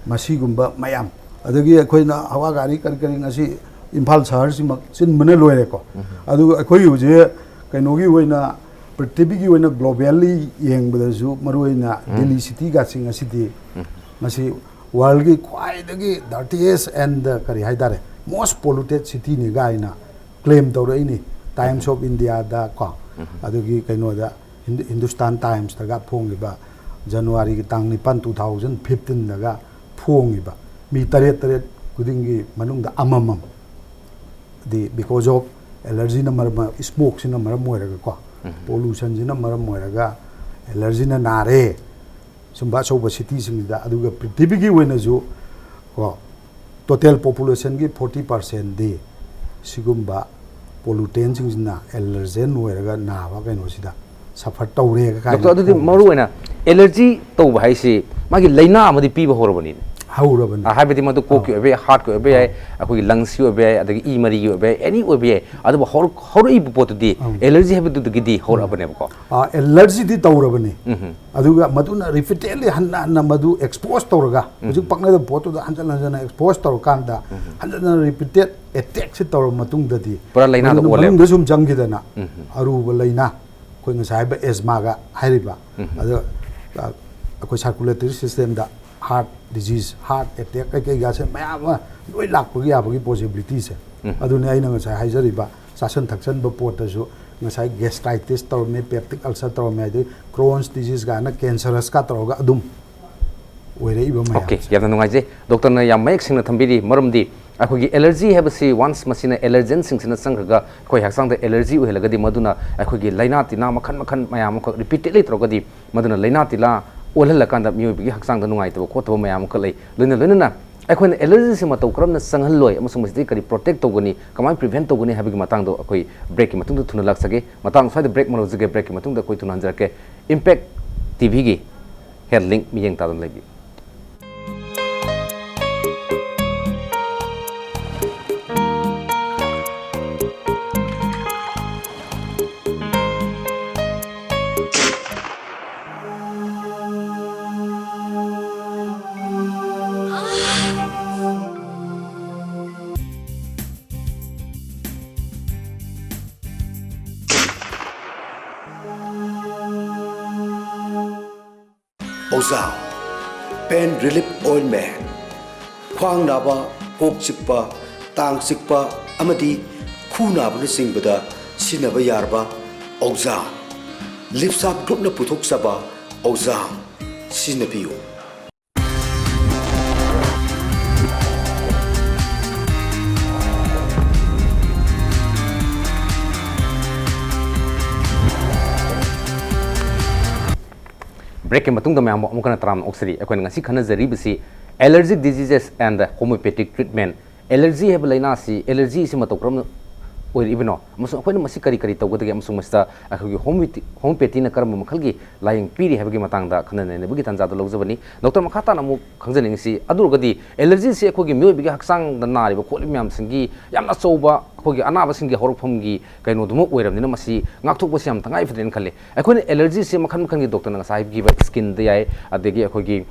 ꯃꯁꯤꯒꯨꯝꯕ ꯃꯌꯥꯝ, ꯑꯗꯒꯤ ꯑꯩꯈꯣꯏꯅ ꯍꯋꯥ ꯒꯥꯔꯤ ꯀꯔꯤ ꯀꯔꯤ ꯉꯁꯤ ꯏꯝꯐꯥꯜ ꯁꯍꯔꯁꯤꯃꯛ ꯆꯤꯟꯕꯅ ꯂꯣꯏꯔꯦꯀꯣ꯫ ꯑꯗꯨꯒ ꯑꯩꯈꯣꯏ ꯍꯧꯖꯤꯛ ꯀꯩꯅꯣꯒꯤ ꯑꯣꯏꯅ, ꯄ꯭ꯔꯤꯊꯤꯕꯤꯒꯤ ꯑꯣꯏꯅ ꯒ꯭ꯂꯣꯕꯦꯜꯂꯤ ꯌꯦꯡꯕꯗꯁꯨ, ꯃꯔꯨꯑꯣꯏꯅ ꯗꯤꯜꯂꯤ ꯁꯤꯇꯤꯒꯁꯤ ꯉꯁꯤꯗꯤ ꯃꯁꯤ ꯋꯥꯔꯜꯒꯤ ꯈ꯭ꯋꯥꯏꯗꯒꯤ ꯗꯔꯇꯤꯌꯦꯁ ꯑꯦꯟ ꯀꯔꯤ ꯍꯥꯏꯇꯥꯔꯦ, ꯃꯣꯁ ꯄꯣꯂꯨꯇꯦꯠ ꯁꯤꯇꯤꯅꯤ ꯀꯥꯏꯅ ꯀ꯭ꯂꯦꯝ ꯇꯧꯔꯛꯏꯅꯤ꯫ ꯇꯥꯏꯝꯁ ꯑꯣꯐ ꯏꯟꯗꯤꯌꯥꯗ ꯀꯣ, ꯑꯗꯨꯒꯤ ꯀꯩꯅꯣꯗ, ꯍꯤꯟꯗꯨ-, ꯍꯤꯟꯗꯨꯁꯇꯥꯟ ꯇꯥꯏꯝꯁꯇꯒ ꯐꯣꯡꯈꯤꯕ ꯖꯅꯋꯥꯔꯤꯒꯤ ꯇꯥꯡ ꯅꯤꯄꯥꯟ, ꯇꯨ ꯊꯥꯎꯖꯟ ꯐꯤꯐꯇꯤꯟꯗꯒ ꯐꯣꯡꯉꯤꯕ, ꯃꯤ ꯇꯔꯦꯠ ꯇꯔꯦꯠ ꯈꯨꯗꯤꯡꯒꯤ ꯃꯅꯨꯡꯗ ꯑꯃꯃꯝ ꯗꯤ because of allergy ꯅ ꯃꯔꯝ, ꯁ꯭ꯃꯣꯛꯁꯤꯅ ꯃꯔꯝ ꯑꯣꯏꯔꯒꯀꯣ, ꯄꯣꯂꯨꯁꯟꯁꯤꯅ ꯃꯔꯝ ꯑꯣꯏꯔꯒ ꯑꯦꯂꯔꯖꯤꯅ ꯅꯥꯔꯦ ꯁꯨꯝꯕ ꯑꯆꯧꯕ ꯁꯤꯇꯤꯁꯤꯡꯁꯤꯗ꯫ ꯑꯗꯨꯒ ꯄ꯭ꯔꯤꯊꯤꯕꯤꯒꯤ ꯑꯣꯏꯅꯁꯨ ꯀꯣ, ꯇꯣꯇꯦꯜ ꯄꯣꯄꯨꯂꯦꯁꯟꯒꯤ ꯐꯣꯔꯇꯤ ꯄꯥꯔꯁꯦꯟꯗꯤ ꯁꯤꯒꯨꯝꯕ ꯄꯣꯂꯨꯇꯦꯟꯁꯤꯡꯁꯤꯅ ꯑꯦꯂꯔꯖꯦꯟ ꯑꯣꯏꯔꯒ ꯅꯥꯕ ꯀꯩꯅꯣꯁꯤꯗ ꯁꯐꯔ ꯇꯧꯔꯦꯒ ꯀꯥꯏꯅ ꯗꯣꯛꯇꯔ, ꯑꯗꯨꯗꯤ ꯈꯣꯡꯕꯁꯦ꯫ ꯃꯔꯨ ꯑꯣꯏꯅ ꯑꯦꯂꯔꯖꯤ ꯇꯧꯕ ꯍꯥꯏꯁꯤ ꯃꯥꯒꯤ ꯂꯥꯏꯅꯥ ꯑꯃꯗꯤ ꯄꯤꯕ ꯍꯧꯔꯕꯅꯤꯅꯦ꯫ ꯍꯧꯔꯕꯅꯤ꯫ ꯑ, ꯍꯥꯏꯕꯗꯤ ꯃꯗꯨ ꯀꯣꯛꯀꯤ ꯑꯣꯏꯕ ꯌꯥꯏ, ꯍꯥꯔꯠꯀꯤ ꯑꯣꯏꯕ ꯌꯥꯏ, ꯑꯩꯈꯣꯏꯒꯤ ꯂꯪꯁꯀꯤ ꯑꯣꯏꯕ ꯌꯥꯏ, ꯑꯗꯒꯤ ꯏ ꯃꯔꯤꯒꯤ ꯑꯣꯏꯕ ꯌꯥꯏ, ꯑꯦꯅꯤ ꯑꯣꯏꯕ ꯌꯥꯏ꯫ ꯑꯗꯨꯕꯨ ꯍꯧꯔꯛ- ꯍꯧꯔꯛꯏꯕ ꯄꯣꯠꯇꯨꯗꯤ ꯑꯦꯂꯔꯖꯤ ꯍꯥꯏꯕꯗꯨꯗꯒꯤꯗꯤ ꯍꯧꯔꯛꯑꯕꯅꯦꯕꯀꯣ꯫ ꯑꯦꯂꯔꯖꯤꯗꯤ ꯇꯧꯔꯕꯅꯤ꯫ ꯑꯗꯨꯒ ꯃꯗꯨꯅ ꯔꯤꯄꯤꯇꯦꯗꯂꯤ ꯍꯟꯅ ꯍꯟꯅ ꯃꯗꯨ ꯑꯦꯛꯁꯄꯣꯖ ꯇꯧꯔꯒ, ꯍꯧꯖꯤꯛ ꯄꯛꯅꯗꯕ ꯄꯣꯠꯇꯨꯗ ꯍꯟꯖꯟ ꯍꯟꯖꯟꯅ ꯑꯦꯛꯁꯄꯣꯖ ꯇꯧꯔꯀꯥꯟꯗ, ꯍꯟꯖꯟ ꯍꯟꯖꯟꯅ ꯔꯤꯄꯤꯇꯦꯗ ꯑꯦꯇꯦꯛꯁꯤ ꯇꯧꯔꯕ ꯃꯇꯨꯡꯗꯗꯤ, ꯄꯨꯔꯥ ꯂꯥꯏꯅꯥꯗ ꯃꯗꯨꯅ ꯑꯣꯜꯂꯦꯕ꯫ ꯃꯅꯨꯡꯗ ꯁꯨꯝ ꯆꯪꯈꯤꯗꯅ ꯑꯔꯨꯕ ꯂꯥꯏꯅꯥ, ꯑꯩꯈꯣꯏ ꯉꯁꯥꯏ ꯍꯥꯏꯕ ꯑꯦꯖꯃꯥꯒ ꯍꯥꯏꯔꯤꯕ, ꯑꯗꯣ, ꯑ, ꯑꯩꯈꯣꯏ ꯁꯥꯔꯀꯨꯂꯦꯇꯔꯤ ꯁꯤꯁꯇꯦꯝꯗ ꯍꯥꯔꯠ ꯗꯤꯖꯤꯖ, ꯍꯥꯔꯠ ꯑꯦꯇꯦꯛ ꯀꯩꯀꯩꯒꯥꯁꯦ ꯃꯌꯥꯝ ꯑꯃ ꯂꯣꯏ ꯂꯥꯛꯄꯒꯤ ꯌꯥꯕꯒꯤ ꯄꯣꯁꯤꯕꯤꯂꯤꯇꯤꯁꯦ꯫ ꯑꯗꯨꯅꯤ ꯑꯩꯅ ꯉꯁꯥꯏ ꯍꯥꯏꯖꯔꯤꯕ, ꯆꯥꯁꯤꯟ ꯊꯛꯆꯟꯕ ꯄꯣꯠꯇꯁꯨ ꯉꯁꯥꯏ ꯒꯦꯁꯇ꯭ꯔꯥꯏꯇꯤꯁ ꯇꯧꯔꯝꯃꯦ, ꯄꯦꯞꯇꯤꯛ ꯑꯜꯁꯔ ꯇꯧꯔꯝꯃꯦ, ꯑꯗꯩ ꯀ꯭ꯔꯣꯟꯁ ꯗꯤꯖꯤꯖ ꯀꯥꯏꯅ, ꯀꯦꯟꯁꯔꯁꯀ ꯇꯧꯔꯒ ꯑꯗꯨꯝ ꯑꯣꯏꯔꯛꯏꯕ ꯑꯣꯀꯦ, ꯃꯌꯥꯝꯁꯦ꯫ ꯌꯥꯝꯅ ꯅꯨꯡꯉꯥꯏꯖꯩ꯫ ꯗꯣꯛꯇꯔꯅ ꯌꯥꯝ ꯃꯌꯦꯛ ꯁꯦꯡꯅ ꯊꯝꯕꯤꯔꯤ꯫ ꯃꯔꯝꯗꯤ ꯑꯩꯈꯣꯏꯒꯤ ꯑꯦꯂꯔꯖꯤ ꯍꯥꯏꯕꯁꯤ ꯋꯥꯟꯁ ꯃꯁꯤꯅ ꯑꯦꯂꯔꯖꯦꯟꯁꯤꯡꯁꯤꯅ ꯆꯪꯈ꯭ꯔꯒ ꯑꯩꯈꯣꯏ ꯍꯛꯆꯥꯡꯗ ꯑꯦꯂꯔꯖꯤ ꯑꯣꯏꯍꯜꯂꯒꯗꯤ, ꯃꯗꯨꯅ ꯑꯩꯈꯣꯏꯒꯤ ꯂꯥꯏꯅꯥ ꯇꯤꯟꯅꯥ ꯃꯈꯜ ꯃꯈꯜ ꯃꯌꯥꯝ ꯑꯃꯈꯛ ꯔꯤꯄꯤꯇꯦꯗꯂꯤ ꯇꯧꯔꯒꯗꯤ, ꯃꯗꯨꯅ ꯂꯥꯏꯅꯥ ꯇꯤꯟꯅꯥ ꯑꯣꯜꯍꯜꯂꯀꯥꯟꯗ ꯃꯤꯑꯣꯏꯕꯒꯤ ꯍꯛꯆꯥꯡꯗ ꯅꯨꯡꯉꯥꯏꯇꯕ ꯈꯣꯠꯇꯕ ꯃꯌꯥꯝ ꯑꯃꯈꯛ ꯂꯩ꯫ ꯂꯣꯏꯅ ꯂꯣꯏꯅꯅ ꯑꯩꯈꯣꯏꯅ ꯑꯦꯂꯔꯖꯤꯁꯤ ꯃꯇꯧ ꯀꯔꯝꯅ ꯆꯪꯍꯜꯂꯣꯏ ꯑꯃꯁꯨꯡ ꯃꯁꯤꯗꯒꯤ ꯀꯔꯤ ꯄ꯭ꯔꯣꯇꯦꯛ ꯇꯧꯒꯅꯤ, ꯀꯃꯥꯏꯅ ꯄ꯭ꯔꯤꯚꯦꯟ ꯇꯧꯒꯅꯤ ꯍꯥꯏꯕꯒꯤ ꯃꯇꯥꯡꯗꯣ ꯑꯩꯈꯣꯏ ꯕ꯭ꯔꯦꯛꯀꯤ ꯃꯇꯨꯡꯗ ꯊꯨꯅ ꯂꯥꯛꯆꯒꯦ꯫ ꯃꯇꯥꯡ ꯁ꯭ꯋꯥꯏꯗ ꯕ꯭ꯔꯦꯛ ꯑꯃ ꯂꯧꯖꯒꯦ꯫ ꯕ꯭ꯔꯦꯛꯀꯤ ꯃꯇꯨꯡꯗ ꯑꯩꯈꯣꯏ ꯊꯨꯅ ꯍꯟꯖꯔꯛꯀꯦ꯫ ꯏꯝꯄꯦꯛ ꯇꯤꯚꯤꯒꯤ ꯍꯦꯜꯊ ꯂꯤꯡ ꯃꯤꯠꯌꯦꯡ ꯇꯥꯗꯨꯅ ꯂꯩꯕꯤꯌꯨ꯫ ꯑꯣꯖꯥꯝ ꯄꯦꯟ ꯔꯤꯂꯤꯐ ꯑꯣꯏꯟꯃꯦꯟ꯫ ꯈ꯭ꯋꯥꯡ ꯅꯥꯕ, ꯀꯣꯛ ꯆꯤꯛꯄ, ꯇꯥꯡ ꯆꯤꯛꯄ ꯑꯃꯗꯤ ꯈꯨ ꯅꯥꯕꯅꯆꯤꯡꯕꯗ ꯁꯤꯖꯤꯟꯅꯕ ꯌꯥꯔꯕ ꯑꯣꯖꯥꯝ꯫ ꯂꯤꯞꯁꯥꯞ ꯒ꯭ꯔꯨꯞꯅ ꯄꯨꯊꯣꯛꯆꯕ ꯑꯣꯖꯥꯝ ꯁꯤꯖꯤꯟꯅꯕꯤꯌꯨ꯫ ꯕ꯭ꯔꯦꯛꯀꯤ ꯃꯇꯨꯡꯗ ꯃꯌꯥꯝꯕꯨ ꯑꯃꯨꯛ ꯍꯟꯅ ꯇꯔꯥꯝꯅ ꯑꯣꯛꯆꯔꯤ꯫ ꯑꯩꯈꯣꯏꯅ ꯉꯁꯤ ꯈꯟꯅꯖꯔꯤꯕꯁꯤ allergic diseases and homeopathic treatment꯫ Allergy ꯍꯥꯏꯕ ꯂꯥꯏꯅꯥ ꯑꯁꯤ, allergy ꯑꯁꯤ ꯃꯇꯧ ꯀꯔꯝꯅ ꯑꯣꯏꯔꯛꯏꯕꯅꯣ ꯑꯃꯁꯨꯡ ꯑꯩꯈꯣꯏꯅ ꯃꯁꯤ ꯀꯔꯤ ꯀꯔꯤ ꯇꯧꯒꯗꯒꯦ ꯑꯃꯁꯨꯡ ꯃꯁꯤꯗ ꯑꯩꯈꯣꯏꯒꯤ homeopathy, homeopathyꯅ ꯀꯔꯝꯕ ꯃꯈꯜꯒꯤ ꯂꯥꯌꯦꯡ ꯄꯤꯔꯤ ꯍꯥꯏꯕꯒꯤ ꯃꯇꯥꯡꯗ ꯈꯟꯅ ꯅꯩꯅꯕꯒꯤ ꯇꯥꯟꯖꯥꯗꯨ ꯂꯧꯖꯕꯅꯤ꯫ ꯗꯣꯛꯇꯔ, ꯃꯈꯥ ꯇꯥꯅ ꯑꯃꯨꯛ ꯈꯪꯖꯅꯤꯡꯉꯤꯁꯤ, ꯑꯗꯨ ꯑꯣꯏꯔꯒꯗꯤ allergyꯁꯤ ꯑꯩꯈꯣꯏꯒꯤ ꯃꯤꯑꯣꯏꯕꯒꯤ ꯍꯛꯆꯥꯡꯗ ꯅꯥꯔꯤꯕ ꯈꯣꯠꯂꯤꯕ ꯃꯌꯥꯝꯁꯤꯡꯒꯤ ꯌꯥꯝꯅ ꯑꯆꯧꯕ ꯑꯩꯈꯣꯏꯒꯤ ꯑꯅꯥꯕꯁꯤꯡꯒꯤ ꯍꯧꯔꯛꯐꯝꯒꯤ ꯀꯩꯅꯣꯗꯨꯃ ꯑꯣꯏꯔꯕꯅꯤꯅ ꯃꯁꯤ ꯉꯥꯛꯊꯣꯛꯄꯁꯤ ꯌꯥꯝ ꯇꯉꯥꯏ ꯐꯗꯦꯅ ꯈꯜꯂꯤ꯫ ꯑꯩꯈꯣꯏꯅ allergyꯁꯤ ꯃꯈꯜ ꯃꯈꯜꯒꯤ, ꯗꯣꯛꯇꯔꯅ ꯉꯁꯥꯏ ꯍꯥꯏꯕꯤꯈꯤꯕ skinꯗ ꯌꯥꯏ, ꯑꯗꯒꯤ ꯑꯩꯈꯣꯏꯒꯤ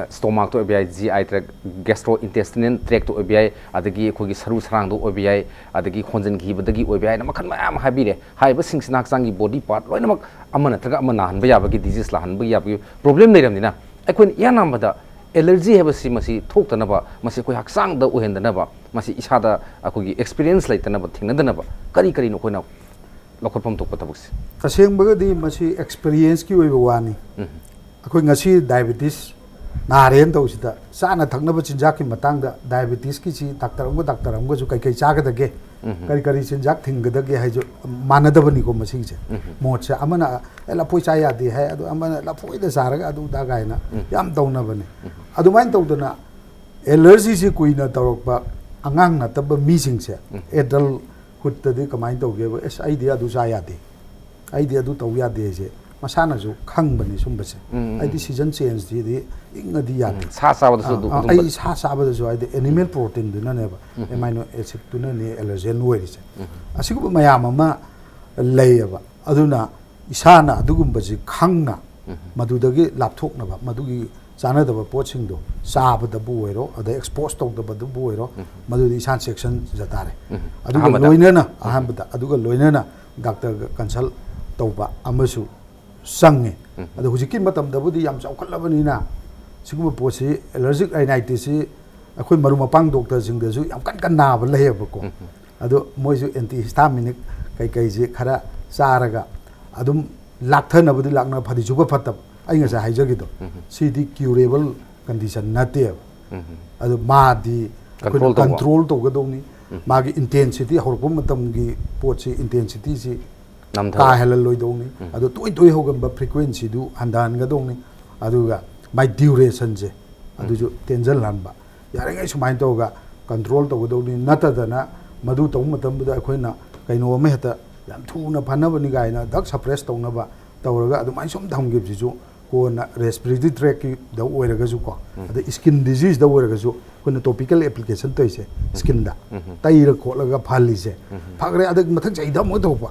stomachꯇ ꯑꯣꯏꯕ ꯌꯥꯏ, G I tract, gastrointestinal tractꯇ ꯑꯣꯏꯕ ꯌꯥꯏ, ꯑꯗꯒꯤ ꯑꯩꯈꯣꯏꯒꯤ ꯁꯔꯨ ꯁꯔꯥꯡꯗ ꯑꯣꯏꯕ ꯌꯥꯏ, ꯑꯗꯒꯤ ꯍꯣꯟꯖꯤꯟꯈꯤꯕꯗꯒꯤ ꯑꯣꯏꯕ ꯌꯥꯏ ꯍꯥꯏꯅ ꯃꯈꯜ ꯃꯌꯥꯝ ꯑꯃ ꯍꯥꯏꯕꯤꯔꯦ꯫ ꯍꯥꯏꯔꯤꯕꯁꯤꯡꯁꯤꯅ ꯍꯛꯆꯥꯡꯒꯤ body part ꯂꯣꯏꯅꯃꯛ ꯑꯃ ꯅꯠꯇ꯭ꯔꯒ ꯑꯃ ꯅꯥꯍꯟꯕ ꯌꯥꯕꯒꯤ, disease ꯂꯥꯛꯍꯟꯕ ꯌꯥꯕꯒꯤ problem ꯂꯩꯔꯕꯅꯤꯅ, ꯑꯩꯈꯣꯏꯅ ꯏꯍꯥꯟ ꯍꯥꯟꯕꯗ allergy ꯍꯥꯏꯕꯁꯤ ꯃꯁꯤ ꯊꯣꯛꯇꯅꯕ, ꯃꯁꯤ ꯑꯩꯈꯣꯏ ꯍꯛꯆꯥꯡꯗ ꯑꯣꯏꯍꯟꯗꯅꯕ, ꯃꯁꯤ ꯏꯁꯥꯗ ꯑꯩꯈꯣꯏꯒꯤ experience ꯂꯩꯇꯅꯕ, ꯊꯦꯡꯅꯗꯅꯕ ꯀꯔꯤ ꯀꯔꯤꯅꯣ ꯑꯩꯈꯣꯏꯅ ꯂꯧꯈꯠꯐꯝ ꯊꯣꯛꯄ ꯊꯕꯛꯁꯦ? ꯇꯁꯦꯡꯕꯒꯗꯤ ꯃꯁꯤ experienceꯀꯤ ꯑꯣꯏꯕ ꯋꯥꯅꯤ꯫ ꯎꯝ꯫ ꯑꯩꯈꯣꯏ ꯉꯁꯤ diabetes ꯅꯥꯔꯦꯅ ꯇꯧꯁꯤꯗ, ꯆꯥꯅ ꯊꯛꯅꯕ ꯆꯤꯟꯖꯥꯛꯀꯤ ꯃꯇꯥꯡꯗ diabetesꯀꯤꯁꯤ ꯗꯥꯛꯇꯔ ꯑꯃꯒ ꯗꯥꯛꯇꯔ ꯑꯃꯒꯁꯨ ꯀꯩ ꯀꯩ ꯆꯥꯒꯗꯒꯦ, ꯎꯝ꯫ ꯀꯔꯤ ꯀꯔꯤ ꯆꯤꯟꯖꯥꯛ ꯊꯤꯡꯒꯗꯒꯦ ꯍꯥꯏꯁꯨ ꯃꯥꯟꯅꯗꯕꯅꯤꯀꯣ ꯃꯁꯤꯒꯤꯁꯦ꯫ ꯎꯝ꯫ ꯃꯣꯠꯁꯦ ꯑꯃꯅ, "ꯑꯦ, ꯂꯐꯣꯏ ꯆꯥ ꯌꯥꯗꯦ" ꯍꯥꯏ, ꯑꯗꯨ ꯑꯃꯅ "ꯂꯐꯣꯏꯗ ꯆꯥꯔꯒ ꯑꯗꯨ ꯑꯗꯥ" ꯀꯥꯏꯅ ꯎꯝ꯫ ꯌꯥꯝ ꯇꯧꯅꯕꯅꯦ꯫ ꯎꯝ꯫ ꯑꯗꯨꯃꯥꯏꯅ ꯇꯧꯗꯅ allergyꯁꯤ ꯀꯨꯏꯅ ꯇꯧꯔꯛꯄ ꯑꯉꯥꯡ ꯅꯠꯇꯕ ꯃꯤꯁꯤꯡꯁꯦ, ꯎꯝ꯫ Adulthoodꯇꯗꯤ ꯀꯃꯥꯏꯅ ꯇꯧꯒꯦꯕ, "ꯑꯦꯁ, ꯑꯩꯗꯤ ꯑꯗꯨ ꯆꯥ ꯌꯥꯗꯦ, ꯑꯩꯗꯤ ꯑꯗꯨ ꯇꯧ ꯌꯥꯗꯦ" ꯍꯥꯏꯁꯦ ꯃꯁꯥꯅꯁꯨ ꯈꯪꯕꯅꯤ ꯁꯨꯝꯕꯁꯦ꯫ ꯎꯝ, ꯎꯝ, ꯍꯥꯏꯗꯤ ꯎꯝ꯫ Season changeꯁꯤꯗꯤ ꯏꯪꯉꯗꯤ ꯌꯥꯗꯦ꯫ ꯎꯝ, ꯁꯥ ꯆꯥꯕꯗꯁꯨ ꯑꯥ, ꯑꯗꯨ, ꯑꯥ, ꯑꯗꯨꯝꯕ ꯑꯩ ꯁꯥ ꯆꯥꯕꯗꯁꯨ ꯍꯥꯏꯗꯤ animal ꯎꯝ꯫ Proteinꯗꯨꯅꯅꯦꯕ, ꯎꯝ, ꯎꯝ꯫ Amino acidꯇꯨꯅꯅꯦ allergen ꯑꯣꯏꯔꯤꯁꯦ꯫ ꯎꯝ꯫ ꯑꯁꯤꯒꯨꯝꯕ ꯃꯌꯥꯝ ꯑꯃ ꯂꯩꯌꯦꯕ꯫ ꯑꯗꯨꯅ ꯏꯁꯥꯅ ꯑꯗꯨꯒꯨꯝꯕꯁꯤ ꯈꯪꯅ ꯎꯝ꯫ ꯃꯗꯨꯗꯒꯤ ꯂꯥꯞꯊꯣꯛꯅꯕ, ꯃꯗꯨꯒꯤ ꯆꯥꯟꯅꯗꯕ ꯄꯣꯠꯁꯤꯡꯗꯣ ꯆꯥꯕꯗꯕꯨ ꯑꯣꯏꯔꯣ, ꯑꯗꯩ expose ꯇꯧꯗꯕꯗꯨꯕꯨ ꯑꯣꯏꯔꯣ, ꯎꯝ꯫ ꯃꯗꯨꯗꯤ ꯏꯁꯥꯅ ꯆꯦꯛꯁꯤꯟꯖ ꯇꯥꯔꯦ꯫ ꯎꯝ꯫ ꯑꯗꯨꯒ ꯑꯍꯥꯟꯕꯗ꯫ ꯂꯣꯏꯅꯅ, ꯎꯝ꯫ ꯑꯍꯥꯟꯕꯗ, ꯑꯗꯨꯒ ꯂꯣꯏꯅꯅ ꯗꯥꯛꯇꯔꯒ consult ꯇꯧꯕ ꯑꯃꯁꯨ ꯆꯪꯉꯦ꯫ ꯎꯝ꯫ ꯑꯗꯣ ꯍꯧꯖꯤꯛꯀꯤ ꯃꯇꯝꯗꯕꯨꯗꯤ ꯌꯥꯝ ꯆꯥꯎꯈꯠꯂꯕꯅꯤꯅ ꯁꯤꯒꯨꯝꯕ ꯄꯣꯠꯁꯤ, allergic rhinitisꯁꯤ ꯑꯩꯈꯣꯏ ꯃꯔꯨꯞ ꯃꯄꯥꯡ ꯗꯣꯛꯇꯔꯁꯤꯡꯗꯁꯨ ꯌꯥꯝ ꯀꯟ ꯀꯟ ꯅꯥꯕ ꯂꯩꯌꯦꯕꯀꯣ꯫ ꯎꯝ꯫ ꯑꯗꯣ ꯃꯣꯏꯁꯨ antihistaminic ꯀꯩꯀꯩꯁꯦ ꯈꯔ ꯆꯥꯔꯒ ꯑꯗꯨꯝ ꯂꯥꯛꯊꯅꯕꯗꯤ ꯂꯥꯛꯅ, ꯐꯗꯤ ꯁꯨꯡꯐ ꯐꯠꯇꯕ꯫ ꯑꯩ ꯉꯁꯥꯏ ꯍꯥꯏꯖꯈꯤꯗꯣ, ꯎꯝ꯫ ꯁꯤꯗꯤ curable condition ꯅꯠꯇꯦꯕ꯫ ꯎꯝ꯫ ꯑꯗꯣ ꯃꯥꯗꯤ ꯑꯩꯈꯣꯏꯅ control ꯇꯧꯕ꯫ Control ꯇꯧꯒꯗꯧꯅꯤ꯫ ꯎꯝ꯫ ꯃꯥꯒꯤ intensity, ꯍꯧꯔꯛꯄ ꯃꯇꯝꯒꯤ ꯄꯣꯠꯁꯤ, intensityꯁꯤ ꯅꯝꯊꯕ꯫ ꯀꯥ ꯍꯦꯜꯍꯜꯂꯣꯏꯗꯧꯅꯤ꯫ ꯎꯝ꯫ ꯑꯗꯣ ꯇꯣꯏ ꯇꯣꯏ ꯍꯧꯒꯟꯕ frequencyꯗꯨ ꯍꯟꯊꯍꯟꯒꯗꯧꯅꯤ꯫ ꯑꯗꯨꯒ ꯃꯥꯏ ꯗ꯭ꯌꯨꯔꯦꯁꯟꯁꯦ ꯑꯗꯨꯁꯨ ꯇꯦꯟꯖꯜꯍꯟꯕ꯫ ꯌꯥꯔꯤꯉꯩ ꯁꯨꯃꯥꯏꯅ ꯇꯧꯔꯒ ꯀꯟꯇ꯭ꯔꯣꯜ ꯇꯧꯒꯗꯧꯅꯤ꯫ ꯅꯠꯇꯗꯅ ꯃꯗꯨ ꯇꯧꯕ ꯃꯇꯝꯗ ꯑꯩꯈꯣꯏꯅ ꯀꯩꯅꯣ ꯑꯃ ꯍꯦꯛꯇ ꯌꯥꯝ ꯊꯨꯅ ꯐꯅꯕꯅꯤ ꯀꯥꯏꯅ ꯗꯛ ꯁꯄ꯭ꯔꯦꯁ ꯇꯧꯅꯕ ꯇꯧꯔꯒ ꯑꯗꯨꯃꯥꯏꯅ ꯁꯨꯝ ꯊꯝꯈꯤꯕꯁꯤꯁꯨ ꯀꯣꯟꯅ ꯔꯦꯁꯄꯤꯔꯦꯇꯔꯤ ꯇ꯭ꯔꯦꯛꯀꯤꯗ ꯑꯣꯏꯔꯒꯁꯨꯀꯣ, ꯑꯗꯩ ꯁ꯭ꯀꯤꯟ ꯗꯤꯖꯤꯖꯇ ꯑꯣꯏꯔꯒꯁꯨ ꯑꯩꯈꯣꯏꯅ ꯇꯣꯄꯤꯀꯦꯜ ꯑꯦꯄ꯭ꯂꯤꯀꯦꯁꯟ ꯇꯧꯔꯤꯁꯦ ꯁ꯭ꯀꯤꯟꯗ ꯇꯩꯔ ꯈꯣꯠꯂꯒ ꯐꯍꯜꯂꯤꯁꯦ ꯐꯈ꯭ꯔꯦ꯫ ꯑꯗꯒꯤ ꯃꯊꯪ ꯆꯍꯤꯗ ꯑꯃꯨꯛ ꯇꯧꯕ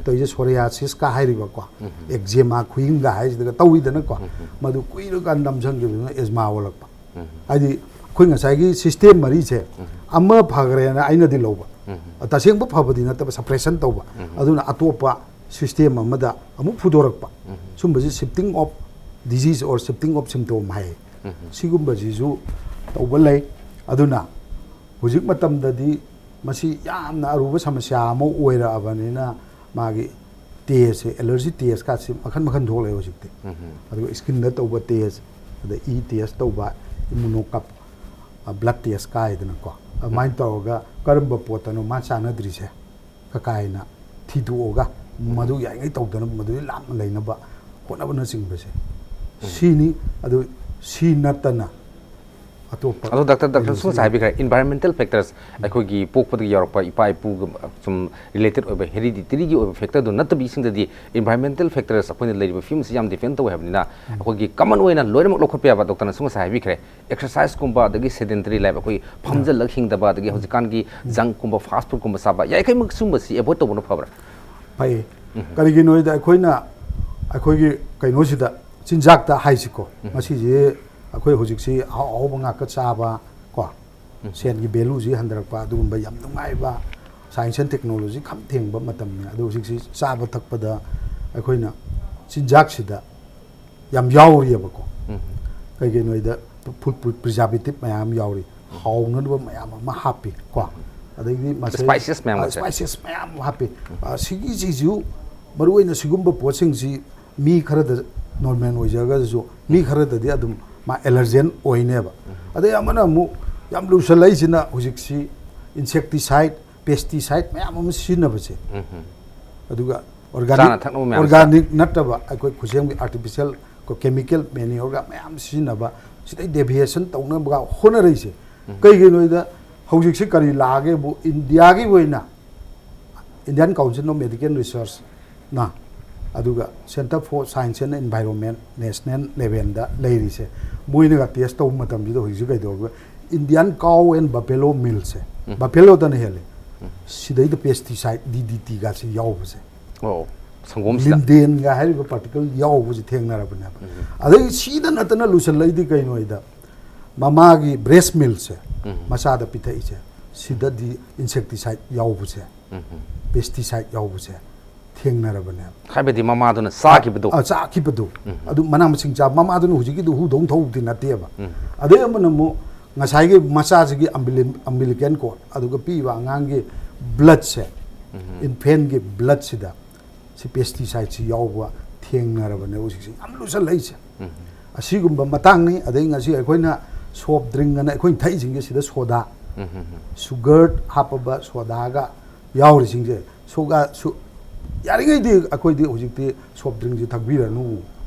ꯇꯧꯔꯤꯁꯦ ꯁꯣꯔꯤꯌꯥꯁꯤꯁꯀ ꯍꯥꯏꯔꯤꯕꯀꯣ, ꯑꯦꯛꯖꯦꯃꯥ ꯈꯨꯌꯤꯡꯒ ꯍꯥꯏꯁꯤꯗꯒ ꯇꯧꯋꯤꯗꯅꯀꯣ, ꯃꯗꯨ ꯀꯨꯏꯔꯀꯥꯟꯗ ꯅꯝꯁꯤꯟꯈꯤꯕꯗꯨꯅ ꯑꯦꯖꯃꯥ ꯑꯣꯜꯂꯛꯄ꯫ ꯍꯥꯏꯗꯤ ꯑꯩꯈꯣꯏ ꯉꯁꯥꯏꯒꯤ ꯁꯤꯁꯇꯦꯝ ꯃꯔꯤꯁꯦ ꯑꯃ ꯐꯈ꯭ꯔꯦꯅ ꯑꯩꯅꯗꯤ ꯂꯧꯕ, ꯇꯁꯦꯡꯕ ꯐꯕꯗꯤ ꯅꯠꯇꯕ, ꯁꯄ꯭ꯔꯦꯁꯟ ꯇꯧꯕ꯫ ꯑꯗꯨꯅ ꯑꯇꯣꯞꯄ ꯁꯤꯁꯇꯦꯝ ꯑꯃꯗ ꯑꯃꯨꯛ ꯐꯨꯗꯣꯔꯛꯄ꯫ ꯁꯨꯝꯕꯁꯤ shifting of disease or shifting of symptom ꯍꯥꯏ꯫ ꯁꯤꯒꯨꯝꯕꯁꯤꯁꯨ ꯇꯧꯕ ꯂꯩ꯫ ꯑꯗꯨꯅ ꯍꯧꯖꯤꯛ ꯃꯇꯝꯗꯗꯤ ꯃꯁꯤ ꯌꯥꯝꯅ ꯑꯔꯨꯕ ꯁꯃꯁ꯭ꯌꯥ ꯑꯃ ꯑꯣꯏꯔꯛꯑꯕꯅꯤꯅ ꯃꯥꯒꯤ ꯇꯦꯁꯁꯦ, ꯑꯦꯂꯔꯖꯤ ꯇꯦꯁꯀꯁꯦ ꯃꯈꯟ ꯃꯈꯟ ꯊꯣꯛꯂꯛꯑꯦ ꯍꯧꯖꯤꯛꯇꯤ꯫ ꯑꯗꯨꯒ ꯁ꯭ꯀꯤꯟꯗ ꯇꯧꯕ ꯇꯦꯁ, ꯑꯗ ꯏ ꯇꯦꯁ ꯇꯧꯕ, ꯏꯃꯨꯅꯣꯀꯞ, ꯕ꯭ꯂꯗ ꯇꯦꯁ ꯀꯥꯏꯗꯅꯀꯣ, ꯑꯗꯨꯃꯥꯏꯅ ꯇꯧꯔꯒ ꯀꯔꯝꯕ ꯄꯣꯠꯇꯅꯣ ꯃꯥ ꯆꯥꯟꯅꯗ꯭ꯔꯤꯁꯦ ꯀꯀꯥꯏꯅ ꯊꯤꯗꯣꯛꯑꯒ ꯃꯗꯨ ꯌꯥꯔꯤꯉꯩ ꯇꯧꯗꯅꯕ, ꯃꯗꯨꯗꯤ ꯂꯥꯞꯅ ꯂꯩꯅꯕ ꯍꯣꯠꯅꯕꯅꯆꯤꯡꯕꯁꯦ ꯁꯤꯅꯤ꯫ ꯑꯗꯨ ꯁꯤ ꯅꯠꯇꯅ ꯑꯇꯣꯞꯄ ꯑꯗꯣ ꯗꯥꯛꯇꯔ, ꯗꯥꯛꯇꯔ ꯁꯨꯝ ꯂꯩꯔꯤꯁꯦ ꯉꯁꯥꯏ ꯍꯥꯏꯕꯤꯈ꯭ꯔꯦ, environmental factors, ꯑꯩꯈꯣꯏꯒꯤ ꯄꯣꯛꯄꯗꯒꯤ ꯌꯥꯎꯔꯛꯄ ꯏꯄꯥ ꯏꯄꯨꯒ ꯁꯨꯝ ꯔꯤꯂꯦꯇꯦꯠ ꯑꯣꯏꯕ ꯍꯦꯔꯤꯗꯤꯇꯔꯤꯒꯤ ꯑꯣꯏꯕ ꯐꯦꯛꯇꯔꯗꯨ ꯅꯠꯇꯕꯤꯁꯤꯡꯗꯗꯤ environmental factors ꯑꯩꯈꯣꯏꯅ ꯂꯩꯔꯤꯕ ꯐꯤꯕꯝꯁꯤ ꯌꯥꯝ ꯗꯤꯄꯦꯟ ꯇꯧꯋꯦ ꯍꯥꯏꯕꯅꯤꯅ ꯑꯩꯈꯣꯏꯒꯤ ꯀꯃꯟ ꯑꯣꯏꯅ ꯂꯣꯏꯅꯃꯛ ꯂꯧꯈꯠꯄ ꯌꯥꯕ ꯗꯣꯛꯇꯔꯅꯁꯨ ꯉꯁꯥꯏ ꯍꯥꯏꯕꯤꯈ꯭ꯔꯦ, ꯑꯦꯛꯁꯔꯁꯥꯏꯁꯀꯨꯝꯕ ꯑꯗꯒꯤ ꯁꯦꯗꯦꯟꯇꯔꯤ ꯂꯥꯏꯐ, ꯑꯩꯈꯣꯏ ꯐꯝꯖꯜꯂꯒ ꯍꯤꯡꯗꯕ, ꯑꯗꯒꯤ ꯍꯧꯖꯤꯛꯀꯥꯟꯒꯤ ꯖꯪꯀꯨꯝꯕ, ꯐꯥꯁ ꯐꯨꯗꯀꯨꯝꯕ ꯆꯥꯕ, ꯌꯥꯔꯤꯈꯩꯃꯛ ꯁꯨꯝꯕꯁꯤ ꯑꯦꯚꯣꯏꯗ ꯇꯧꯕꯅ ꯐꯕ꯭ꯔꯥ? ꯐꯩ꯫ ꯀꯔꯤꯒꯤꯅꯣ ꯍꯥꯏꯗ ꯑꯩꯈꯣꯏꯅ ꯑꯩꯈꯣꯏꯒꯤ ꯀꯩꯅꯣꯁꯤꯗ ꯆꯤꯟꯖꯥꯛꯇ ꯍꯥꯏꯁꯤꯀꯣ, ꯃꯁꯤꯁꯤ ꯑꯩꯈꯣꯏ ꯍꯧꯖꯤꯛꯁꯤ ꯑꯍꯥꯎ ꯑꯍꯥꯎꯕ ꯉꯥꯛꯇ ꯆꯥꯕ ꯀꯣ, ꯁꯦꯟꯒꯤ ꯚꯦꯂꯨꯁꯤ ꯍꯟꯊꯔꯛꯄ, ꯑꯗꯨꯒꯨꯝꯕ ꯌꯥꯝ ꯅꯨꯡꯉꯥꯏꯕ, ꯁꯥꯏꯟꯁ ꯑꯦꯟ ꯇꯦꯛꯅꯣꯂꯣꯖꯤ ꯈꯝ ꯊꯦꯡꯕ ꯃꯇꯝꯅꯤ꯫ ꯑꯗꯣ ꯍꯧꯖꯤꯛꯁꯤ ꯆꯥꯕ ꯊꯛꯄꯗ ꯑꯩꯈꯣꯏꯅ ꯆꯤꯟꯖꯥꯛꯁꯤꯗ ꯌꯥꯝ ꯌꯥꯎꯔꯤꯑꯕꯀꯣ꯫ ꯀꯩꯒꯤꯅꯣ ꯍꯥꯏꯗ ꯐꯨꯗ ꯄ꯭ꯔꯤꯖꯥꯔꯕꯦꯇꯤꯞ ꯃꯌꯥꯝ ꯌꯥꯎꯔꯤ, ꯍꯥꯎꯅꯅꯕ ꯃꯌꯥꯝ ꯑꯃ ꯍꯥꯞꯄꯤ ꯀꯣ, ꯑꯗꯒꯤꯗꯤ ꯃꯁꯤ Spices ꯃꯌꯥꯝ ꯑꯃꯁꯦ꯫ Spices ꯃꯌꯥꯝ ꯑꯃ ꯍꯥꯞꯄꯤ꯫ ꯑ, ꯁꯤꯒꯤꯁꯤꯁꯨ ꯃꯔꯨꯑꯣꯏꯅ ꯁꯤꯒꯨꯝꯕ ꯄꯣꯠꯁꯤꯡꯁꯤ ꯃꯤ ꯈꯔꯗ ꯅꯣꯔꯃꯦꯜ ꯑꯣꯏꯖꯔꯒꯁꯨ ꯃꯤ ꯈꯔꯗꯗꯤ ꯑꯗꯨꯝ ꯃꯥ ꯑꯦꯂꯔꯖꯦꯟ ꯑꯣꯏꯅꯦꯕ꯫ ꯑꯗꯩ ꯑꯃꯅ ꯑꯃꯨꯛ ꯌꯥꯝ ꯂꯨꯁꯜꯂꯛꯏꯁꯤꯅ ꯍꯧꯖꯤꯛꯁꯤ ꯏꯟꯁꯦꯛꯇꯤꯁꯥꯏꯠ, ꯄꯦꯁꯇꯤꯁꯥꯏꯠ ꯃꯌꯥꯝ ꯑꯃ ꯁꯤꯖꯤꯟꯅꯕꯁꯦ, ꯑꯗꯨꯒ ꯆꯥꯅ ꯊꯛꯅꯕ ꯃꯌꯥꯝꯁꯦ꯫ ꯑꯣꯔꯒꯥꯅꯤꯛ ꯅꯠꯇꯕ ꯑꯩꯈꯣꯏ ꯈꯨꯠꯁꯦꯝꯒꯤ ꯑꯥꯔꯇꯤꯐꯤꯁꯤꯌꯦꯜ ꯀꯦꯃꯤꯀꯦꯜ ꯃꯦꯅꯤꯌꯣꯔꯒ ꯃꯌꯥꯝ ꯁꯤꯖꯤꯟꯅꯕ, ꯁꯤꯗꯩ ꯗꯦꯚꯤꯌꯦꯁꯟ ꯇꯧꯅꯕꯒ ꯍꯣꯠꯅꯔꯛꯏꯁꯦ꯫ ꯀꯩꯒꯤꯅꯣꯗ ꯍꯧꯖꯤꯛꯁꯤ ꯀꯔꯤ ꯂꯥꯛꯑꯒꯦꯕꯨ, ꯏꯟꯗꯤꯌꯥꯒꯤ ꯑꯣꯏꯅ Indian Council of Medical Researchꯅ, ꯑꯗꯨꯒ Centre for Science and Environment national levelꯗ ꯂꯩꯔꯤꯁꯦ, ꯃꯣꯏꯅꯒ ꯇꯦꯁ ꯇꯧꯕ ꯃꯇꯝꯁꯤꯗ ꯍꯧꯖꯤꯛꯁꯤ ꯀꯩꯗꯧꯔꯒ Indian cow and buffalo mealꯁꯦ, buffaloꯗꯅ ꯍꯦꯜꯂꯦ, ꯁꯤꯗꯩꯗ ꯄꯦꯁꯇꯤꯁꯥꯏꯠ ꯗꯤ ꯗꯤ ꯇꯤꯒꯁꯤ ꯌꯥꯎꯕꯁꯦ, ꯑꯣ, ꯁꯪꯒꯣꯝꯁꯤꯗ꯫ ꯂꯤꯟꯗꯦꯟꯒ ꯍꯥꯏꯔꯤꯕ ꯄꯥꯔꯇꯤꯀꯜ ꯌꯥꯎꯕꯁꯦ ꯊꯦꯡꯅꯔꯕꯅꯦꯕ꯫ ꯑꯗꯩ ꯁꯤꯗ ꯅꯠꯇꯅ ꯂꯨꯁꯜꯂꯛꯏꯗꯤ ꯀꯩꯅꯣ ꯍꯥꯏꯗ, ꯃꯃꯥꯒꯤ ꯕ꯭ꯔꯦꯁ ꯃꯤꯜꯁꯦ, ꯃꯆꯥꯗ ꯄꯤꯊꯛꯏꯁꯦ, ꯁꯤꯗꯗꯤ ꯏꯟꯁꯦꯛꯇꯤꯁꯥꯏꯠ ꯌꯥꯎꯕꯁꯦ, ꯄꯦꯁꯇꯤꯁꯥꯏꯠ ꯌꯥꯎꯕꯁꯦ ꯊꯦꯡꯅꯔꯕꯅꯦꯕ꯫ ꯍꯥꯏꯕꯗꯤ ꯃꯃꯥꯗꯨꯅ ꯆꯥꯈꯤꯕꯗꯣ꯫ ꯑ, ꯆꯥꯈꯤꯕꯗꯣ꯫ ꯑꯗꯨ ꯃꯅꯥ ꯃꯁꯤꯡ ꯆꯥ, ꯃꯃꯥꯗꯨꯅ ꯍꯧꯖꯤꯛꯀꯤꯗꯨ ꯍꯨꯗꯧ ꯊꯧꯕꯗꯤ ꯅꯠꯇꯦꯕ꯫ ꯑꯗꯩ ꯑꯃꯅ ꯑꯃꯨꯛ ꯉꯁꯥꯏꯒꯤ ꯃꯆꯥꯁꯤꯒꯤ ꯑꯝꯕꯤꯂꯤꯀꯦꯟ ꯀꯣꯔꯠ, ꯑꯗꯨꯒ ꯄꯤꯛꯏꯕ ꯑꯉꯥꯡꯒꯤ ꯕ꯭ꯂꯠꯁꯦ, ꯏꯟꯐꯦꯟꯒꯤ ꯕ꯭ꯂꯠꯁꯤꯗ ꯁꯤ ꯄꯦꯁꯇꯤꯁꯥꯏꯠꯁꯤ ꯌꯥꯎꯕ ꯊꯦꯡꯅꯔꯕꯅꯦ ꯍꯧꯖꯤꯛꯁꯦ, ꯌꯥꯝ ꯂꯨꯁꯜꯂꯛꯏꯁꯦ꯫ ꯑꯁꯤꯒꯨꯝꯕ ꯃꯇꯥꯡꯅꯤ꯫ ꯑꯗꯩ ꯉꯁꯤ ꯑꯩꯈꯣꯏꯅ ꯁꯣꯐ ꯗ꯭ꯔꯤꯡ ꯑꯅ ꯑꯩꯈꯣꯏꯅ ꯊꯛꯏꯁꯤꯡꯁꯦ, ꯁꯤꯗ ꯁꯣꯗꯥ, ꯁꯨꯒꯔ ꯍꯥꯞꯄꯕ ꯁꯣꯗꯥꯒ ꯌꯥꯎꯔꯤꯁꯤꯡꯁꯦ, ꯁꯣꯒꯥ ꯁꯨ-, ꯌꯥꯔꯤꯉꯩꯗꯤ ꯑꯩꯈꯣꯏꯗꯤ ꯍꯧꯖꯤꯛꯇꯤ ꯁꯣꯐ ꯗ꯭ꯔꯤꯡꯁꯤ ꯊꯛꯄꯤꯔꯅꯨ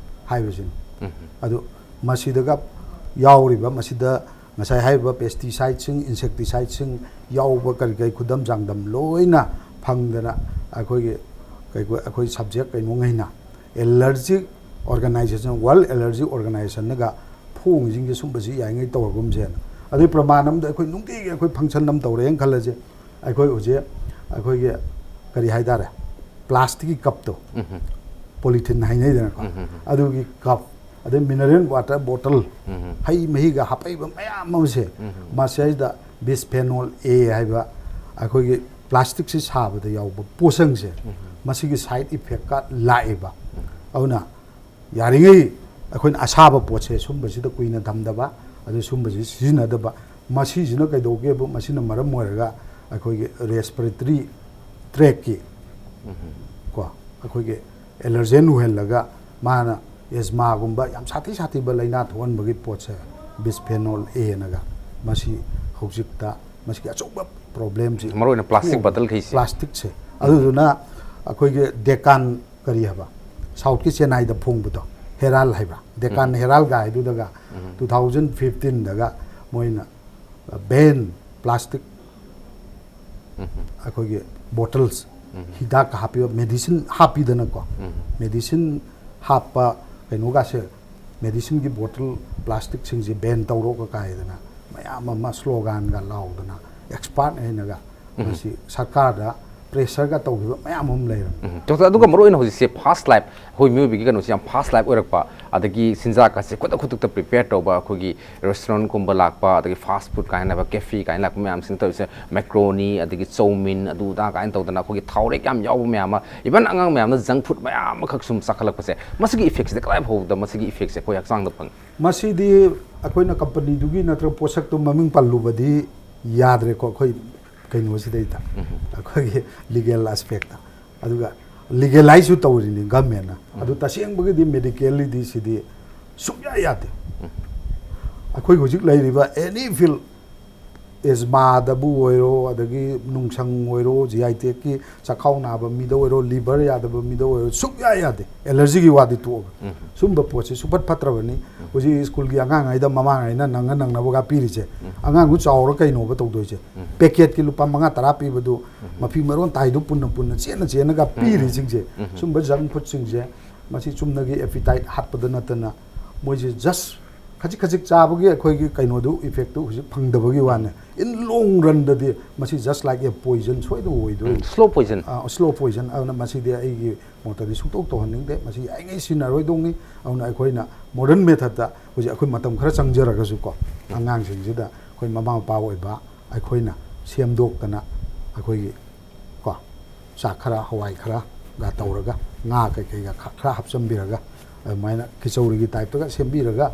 ꯍꯥꯏꯕꯁꯤꯅꯤ꯫ ꯑꯗꯨ ꯃꯁꯤꯗꯒ ꯌꯥꯎꯔꯤꯕ, ꯃꯁꯤꯗ ꯉꯁꯥꯏ ꯍꯥꯏꯔꯤꯕ ꯄꯦꯁꯇꯤꯁꯥꯏꯠꯁꯤꯡ, ꯏꯟꯁꯦꯛꯇꯤꯁꯥꯏꯠꯁꯤꯡ ꯌꯥꯎꯕ ꯀꯔꯤ ꯀꯔꯤ ꯈꯨꯗꯝ ꯆꯥꯡꯗꯝ ꯂꯣꯏꯅ ꯐꯪꯗꯅ, ꯑꯩꯈꯣꯏꯒꯤ ꯀꯩ-, ꯑꯩꯈꯣꯏ ꯁꯕꯖꯦꯛ ꯀꯩꯅꯣꯉꯩꯅ, ꯑꯦꯂꯔꯖꯤꯛ ꯑꯣꯔꯒꯅꯥꯏꯖꯦꯁꯟ, ꯋꯥꯔꯜ ꯑꯦꯂꯔꯖꯤ ꯑꯣꯔꯒꯅꯥꯏꯖꯦꯁꯟꯅꯒ ꯐꯣꯡꯉꯤꯁꯤꯡꯁꯦ ꯁꯨꯝꯕꯁꯤ ꯌꯥꯔꯤꯉꯩ ꯇꯧꯔꯒꯨꯝꯁꯦꯅ꯫ ꯑꯗꯨꯒꯤ ꯄ꯭ꯔꯃꯥꯟ ꯑꯃꯗ ꯑꯩꯈꯣꯏ ꯅꯨꯡꯇꯤꯒꯤ ꯑꯩꯈꯣꯏ ꯐꯪꯁꯟ ꯑꯃ ꯇꯧꯔꯦꯅ ꯈꯜꯂꯁꯦ, ꯑꯩꯈꯣꯏ ꯍꯧꯖꯤꯛ ꯑꯩꯈꯣꯏꯒꯤ ꯀꯔꯤ ꯍꯥꯏꯇꯥꯔꯦ, ꯄ꯭ꯂꯥꯁꯇꯤꯛꯀꯤ ꯀꯞꯇꯣ, ꯄꯣꯂꯤꯊꯤꯟ ꯍꯥꯏꯅꯩꯗꯅꯀꯣ, ꯑꯗꯨꯒꯤ ꯀꯞ, ꯑꯗꯩ ꯃꯤꯅꯔꯦꯜ ꯋꯥꯇꯔ ꯕꯣꯇꯜ, ꯍꯩ ꯃꯍꯤꯒ ꯍꯥꯄꯛꯏꯕ ꯃꯌꯥꯝ ꯑꯃꯁꯦ, ꯃꯁꯤꯗꯩꯗ ꯕꯤꯁꯐꯦꯅꯣꯜ ꯑꯦ ꯍꯥꯏꯕ ꯑꯩꯈꯣꯏꯒꯤ ꯄ꯭ꯂꯥꯁꯇꯤꯛꯁꯤ ꯁꯥꯕꯗ ꯌꯥꯎꯕ ꯄꯣꯠꯁꯪꯁꯦ, ꯃꯁꯤꯒꯤ ꯁꯥꯏꯠ ꯏꯐꯦꯛꯀ ꯂꯥꯛꯑꯦꯕ꯫ ꯑꯗꯨꯅ ꯌꯥꯔꯤꯉꯩ ꯑꯩꯈꯣꯏꯅ ꯑꯁꯥꯕ ꯄꯣꯠꯁꯦ ꯁꯨꯝꯕꯁꯤꯗ ꯀꯨꯏꯅ ꯊꯝꯗꯕ, ꯑꯗꯨ ꯁꯨꯝꯕꯁꯤ ꯁꯤꯖꯤꯟꯅꯗꯕ, ꯃꯁꯤꯁꯤꯅ ꯀꯩꯗꯧꯒꯦꯕꯨ, ꯃꯁꯤꯅ ꯃꯔꯝ ꯑꯣꯏꯔꯒ ꯑꯩꯈꯣꯏꯒꯤ ꯔꯦꯁꯄꯤꯔꯦꯇꯔꯤ ꯇ꯭ꯔꯦꯛꯀꯤ ꯀꯣ, ꯑꯩꯈꯣꯏꯒꯤ ꯑꯦꯂꯔꯖꯦꯟ ꯑꯣꯏꯍꯜꯂꯒ ꯃꯥꯅ ꯑꯦꯖꯃꯥꯒꯨꯝꯕ ꯌꯥꯝ ꯁꯥꯊꯤ ꯁꯥꯊꯤꯕ ꯂꯥꯏꯅꯥ ꯊꯣꯛꯍꯟꯕꯒꯤ ꯄꯣꯠꯁꯦ, ꯕꯤꯁꯐꯦꯅꯣꯜ ꯑꯦꯅꯒ, ꯃꯁꯤ ꯍꯧꯖꯤꯛꯇ ꯃꯁꯤꯒꯤ ꯑꯆꯧꯕ ꯄ꯭ꯔꯣꯕ꯭ꯂꯦꯝꯁꯤ ꯃꯔꯨꯑꯣꯏꯅ ꯄ꯭ꯂꯥꯁꯇꯤꯛ ꯕꯇꯜꯈꯩꯁꯦ꯫ ꯄ꯭ꯂꯥꯁꯇꯤꯛꯁꯦ꯫ ꯑꯗꯨꯗꯨꯅ ꯑꯩꯈꯣꯏꯒꯤ ꯗꯦꯀꯥꯟ, ꯀꯔꯤ ꯍꯥꯏꯕ, ꯁꯥꯎꯠꯀꯤ ꯆꯦꯟꯅꯥꯏꯗ ꯐꯣꯡꯕꯗꯣ, ꯍꯦꯔꯥꯜ ꯍꯥꯏꯕ꯭ꯔꯥ, ꯗꯦꯀꯥꯟ ꯍꯦꯔꯥꯜꯒ ꯍꯥꯏꯗꯨꯗꯒ ꯇꯨ ꯊꯥꯎꯖꯟ ꯐꯤꯐꯇꯤꯟꯗꯒ ꯃꯣꯏꯅ ꯕꯦꯟ, ꯄ꯭ꯂꯥꯁꯇꯤꯛ ꯑꯩꯈꯣꯏꯒꯤ ꯕꯣꯇꯜꯁ, ꯍꯤꯗꯥꯛꯀ ꯍꯥꯞꯄꯤꯕ, ꯃꯦꯗꯤꯁꯤꯟ ꯍꯥꯞꯄꯤꯗꯅꯀꯣ, ꯃꯦꯗꯤꯁꯤꯟ ꯍꯥꯞꯄ ꯀꯩꯅꯣꯒꯥꯁꯦ, ꯃꯦꯗꯤꯁꯤꯟꯒꯤ ꯕꯣꯇꯜ ꯄ꯭ꯂꯥꯁꯇꯤꯛꯁꯤꯡꯁꯦ ꯕꯦꯟ ꯇꯧꯔꯣꯒ ꯀꯥꯏꯗꯅ ꯃꯌꯥꯝ ꯑꯃ ꯁ꯭ꯂꯣꯒꯥꯟꯒ ꯂꯥꯎꯗꯅ, ꯑꯦꯛꯁꯄꯥꯔꯠ ꯍꯥꯏꯅꯒ ꯃꯁꯤ ꯁꯔꯀꯥꯔꯗ ꯄ꯭ꯔꯦꯁꯔꯒ ꯇꯧꯈꯤꯕ ꯃꯌꯥꯝ ꯑꯃ ꯂꯩꯔꯝꯃꯤ꯫ ꯎꯝ꯫ ꯗꯣꯛꯇꯔ, ꯑꯗꯨꯒ ꯃꯔꯨꯑꯣꯏꯅ ꯍꯧꯖꯤꯛꯁꯦ ꯐꯥꯁ ꯂꯥꯏꯐ, ꯑꯩꯈꯣꯏ ꯃꯤꯑꯣꯏꯕꯒꯤ ꯀꯩꯅꯣꯁꯦ ꯌꯥꯝ ꯐꯥꯁ ꯂꯥꯏꯐ ꯑꯣꯏꯔꯛꯄ, ꯑꯗꯒꯤ ꯆꯤꯟꯖꯥꯛꯀꯁꯦ ꯈꯨꯗꯛ ꯈꯨꯗꯛꯇ ꯄ꯭ꯔꯤꯄꯦꯌꯔ ꯇꯧꯕ, ꯑꯩꯈꯣꯏꯒꯤ ꯔꯦꯁꯇꯨꯔꯦꯟꯠꯀꯨꯝꯕ ꯂꯥꯛꯄ, ꯑꯗꯒꯤ ꯐꯥꯁ ꯐꯨꯗ ꯀꯥꯏꯅ ꯍꯥꯏꯕ, ꯀꯦꯐꯦ ꯀꯥꯏꯅ ꯂꯥꯛꯄ ꯃꯌꯥꯝꯁꯤꯅ ꯇꯧꯔꯤꯁꯦ, ꯃꯦꯀ꯭ꯔꯣꯅꯤ, ꯑꯗꯒꯤ ꯆꯧꯃꯤꯟ, ꯑꯗꯨ ꯑꯗꯥ ꯀꯥꯏꯅ ꯇꯧꯗꯅ ꯑꯩꯈꯣꯏꯒꯤ ꯊꯥꯎꯔꯦꯛ ꯌꯥꯝ ꯌꯥꯎꯕ ꯃꯌꯥꯝ ꯑꯃ, ꯏꯚꯟ ꯑꯉꯥꯡ ꯃꯌꯥꯝꯅ ꯖꯪꯛ ꯐꯨꯗ ꯃꯌꯥꯝ ꯑꯃꯈꯛ ꯁꯨꯝ ꯆꯥꯈꯠꯂꯛꯄꯁꯦ, ꯃꯁꯤꯒꯤ ꯏꯐꯦꯛꯁꯤꯗ ꯀꯗꯥꯏ ꯐꯥꯎꯕꯗ ꯃꯁꯤꯒꯤ ꯏꯐꯦꯛꯁꯦ ꯑꯩꯈꯣꯏ ꯍꯛꯆꯥꯡꯗ ꯐꯪꯉꯤ? ꯃꯁꯤꯗꯤ ꯑꯩꯈꯣꯏꯅ ꯀꯝꯄꯅꯤꯗꯨꯒꯤ ꯅꯠꯇ꯭ꯔꯒ ꯄꯣꯠꯁꯛꯇꯨ ꯃꯃꯤꯡ ꯄꯜꯂꯨꯕꯗꯤ ꯌꯥꯗ꯭ꯔꯦꯀꯣ, ꯑꯩꯈꯣꯏ ꯀꯩꯅꯣꯁꯤꯗꯩꯗ, ꯑꯩꯈꯣꯏꯒꯤ ꯂꯤꯒꯦꯜ ꯑꯦꯁꯄꯦꯛꯇ꯫ ꯑꯗꯨꯒ ꯂꯤꯒꯦꯂꯥꯏꯖꯁꯨ ꯇꯧꯔꯤꯅꯤ ꯒꯃꯦꯟꯅ꯫ ꯑꯗꯨ ꯇꯁꯦꯡꯕꯒꯤꯗꯤ ꯃꯦꯗꯤꯀꯦꯜꯂꯤꯗꯤ ꯁꯤꯗꯤ ꯁꯨꯡꯌꯥ ꯌꯥꯗꯦ꯫ ꯑꯩꯈꯣꯏ ꯍꯧꯖꯤꯛ ꯂꯩꯔꯤꯕ ꯑꯦꯅꯤ ꯐꯤꯜ, ꯑꯦꯖꯃꯥꯗꯕꯨ ꯑꯣꯏꯔꯣ, ꯑꯗꯒꯤ ꯅꯨꯡꯁꯪ ꯑꯣꯏꯔꯣ, ꯖꯤ ꯑꯥꯏ ꯇꯦꯛꯀꯤ ꯆꯥꯛꯈꯥꯎ ꯅꯥꯕ ꯃꯤꯗ ꯑꯣꯏꯔꯣ, ꯂꯤꯚꯔ ꯌꯥꯗꯕ ꯃꯤꯗ ꯑꯣꯏꯔꯣ, ꯁꯨꯡꯌꯥ ꯌꯥꯗꯦ꯫ ꯑꯦꯂꯔꯖꯤꯒꯤ ꯋꯥꯗꯤ ꯇꯣꯛꯑꯒ꯫ ꯁꯨꯝꯕ ꯄꯣꯠꯁꯤ ꯁꯨꯐꯠ ꯐꯠꯇ꯭ꯔꯕꯅꯤ꯫ ꯍꯧꯖꯤꯛ ꯁ꯭ꯀꯨꯜꯒꯤ ꯑꯉꯥꯡꯉꯩꯗ ꯃꯃꯥꯡꯉꯩꯅ ꯅꯪꯉ ꯅꯪꯅꯕꯒ ꯄꯤꯔꯤꯁꯦ꯫ ꯑꯉꯥꯡꯗꯨ ꯆꯥꯎꯔ ꯀꯩꯅꯣꯕ ꯇꯧꯗꯣꯏꯁꯦ? ꯄꯦꯀꯦꯠꯀꯤ ꯂꯨꯄꯥ ꯃꯉꯥ ꯇꯔꯥ ꯄꯤꯕꯗꯨ, ꯃꯐꯤ ꯃꯔꯣꯟ ꯇꯥꯏꯗꯨ ꯄꯨꯟꯅ ꯄꯨꯟꯅ ꯆꯦꯟꯅ ꯆꯦꯟꯅꯒ ꯄꯤꯔꯤꯁꯤꯡꯁꯦ, ꯁꯨꯝꯕ ꯖꯪꯛ ꯐꯨꯗꯁꯤꯡꯁꯦ, ꯃꯁꯤ ꯆꯨꯝꯅꯒꯤ ꯑꯦꯄꯤꯇꯥꯏꯠ ꯍꯥꯠꯄꯗ ꯅꯠꯇꯅ, ꯃꯣꯏꯁꯦ ꯖꯁ ꯈꯖꯤꯛ ꯈꯖꯤꯛ ꯆꯥꯕꯒꯤ ꯑꯩꯈꯣꯏꯒꯤ ꯀꯩꯅꯣꯗꯨ, ꯏꯐꯦꯛꯇꯨ ꯍꯧꯖꯤꯛ ꯐꯪꯗꯕꯒꯤ ꯋꯥꯅꯦ꯫ ꯏꯟ ꯂꯣꯡ ꯔꯟꯗꯗꯤ ꯃꯁꯤ ꯖꯁ ꯂꯥꯏꯛ ꯑꯦ ꯄꯣꯏꯖꯟ ꯁꯣꯏꯗꯅ ꯑꯣꯏꯗꯣꯏꯅꯤ꯫ Slow poison. Slow poison. ꯑꯗꯨꯅ ꯃꯁꯤꯗꯤ ꯑꯩꯒꯤ ꯃꯣꯠꯇꯗꯤ ꯁꯨꯡꯇꯧ ꯇꯧꯍꯟꯅꯤꯡꯗꯦ꯫ ꯃꯁꯤ ꯌꯥꯔꯤꯉꯩ ꯁꯤꯖꯤꯟꯅꯔꯣꯏꯗꯧꯅꯤ꯫ ꯑꯗꯨꯅ ꯑꯩꯈꯣꯏꯅ ꯃꯣꯗꯔꯟ ꯃꯦꯊꯠꯇ ꯍꯧꯖꯤꯛ ꯑꯩꯈꯣꯏ ꯃꯇꯝ ꯈꯔ ꯆꯪꯖꯔꯒꯁꯨꯀꯣ, ꯑꯉꯥꯡꯁꯤꯡꯁꯤꯗ ꯑꯩꯈꯣꯏ ꯃꯃꯥ ꯃꯄꯥ ꯑꯣꯏꯕ ꯑꯩꯈꯣꯏꯅ ꯁꯦꯝꯗꯣꯛꯇꯅ, ꯑꯩꯈꯣꯏꯒꯤ ꯀꯣ, ꯆꯥꯛ ꯈꯔ, ꯍꯋꯥꯏ ꯈꯔꯒ ꯇꯧꯔꯒ, ꯉꯥ ꯀꯩꯀꯩꯒ ꯈ-, ꯈꯔ ꯍꯥꯞꯆꯤꯟꯕꯤꯔꯒ, ꯑꯗꯨꯃꯥꯏꯅ ꯈꯤꯆꯧꯔꯤꯒꯤ ꯇꯥꯏꯞꯇꯒ ꯁꯦꯝꯕꯤꯔꯒ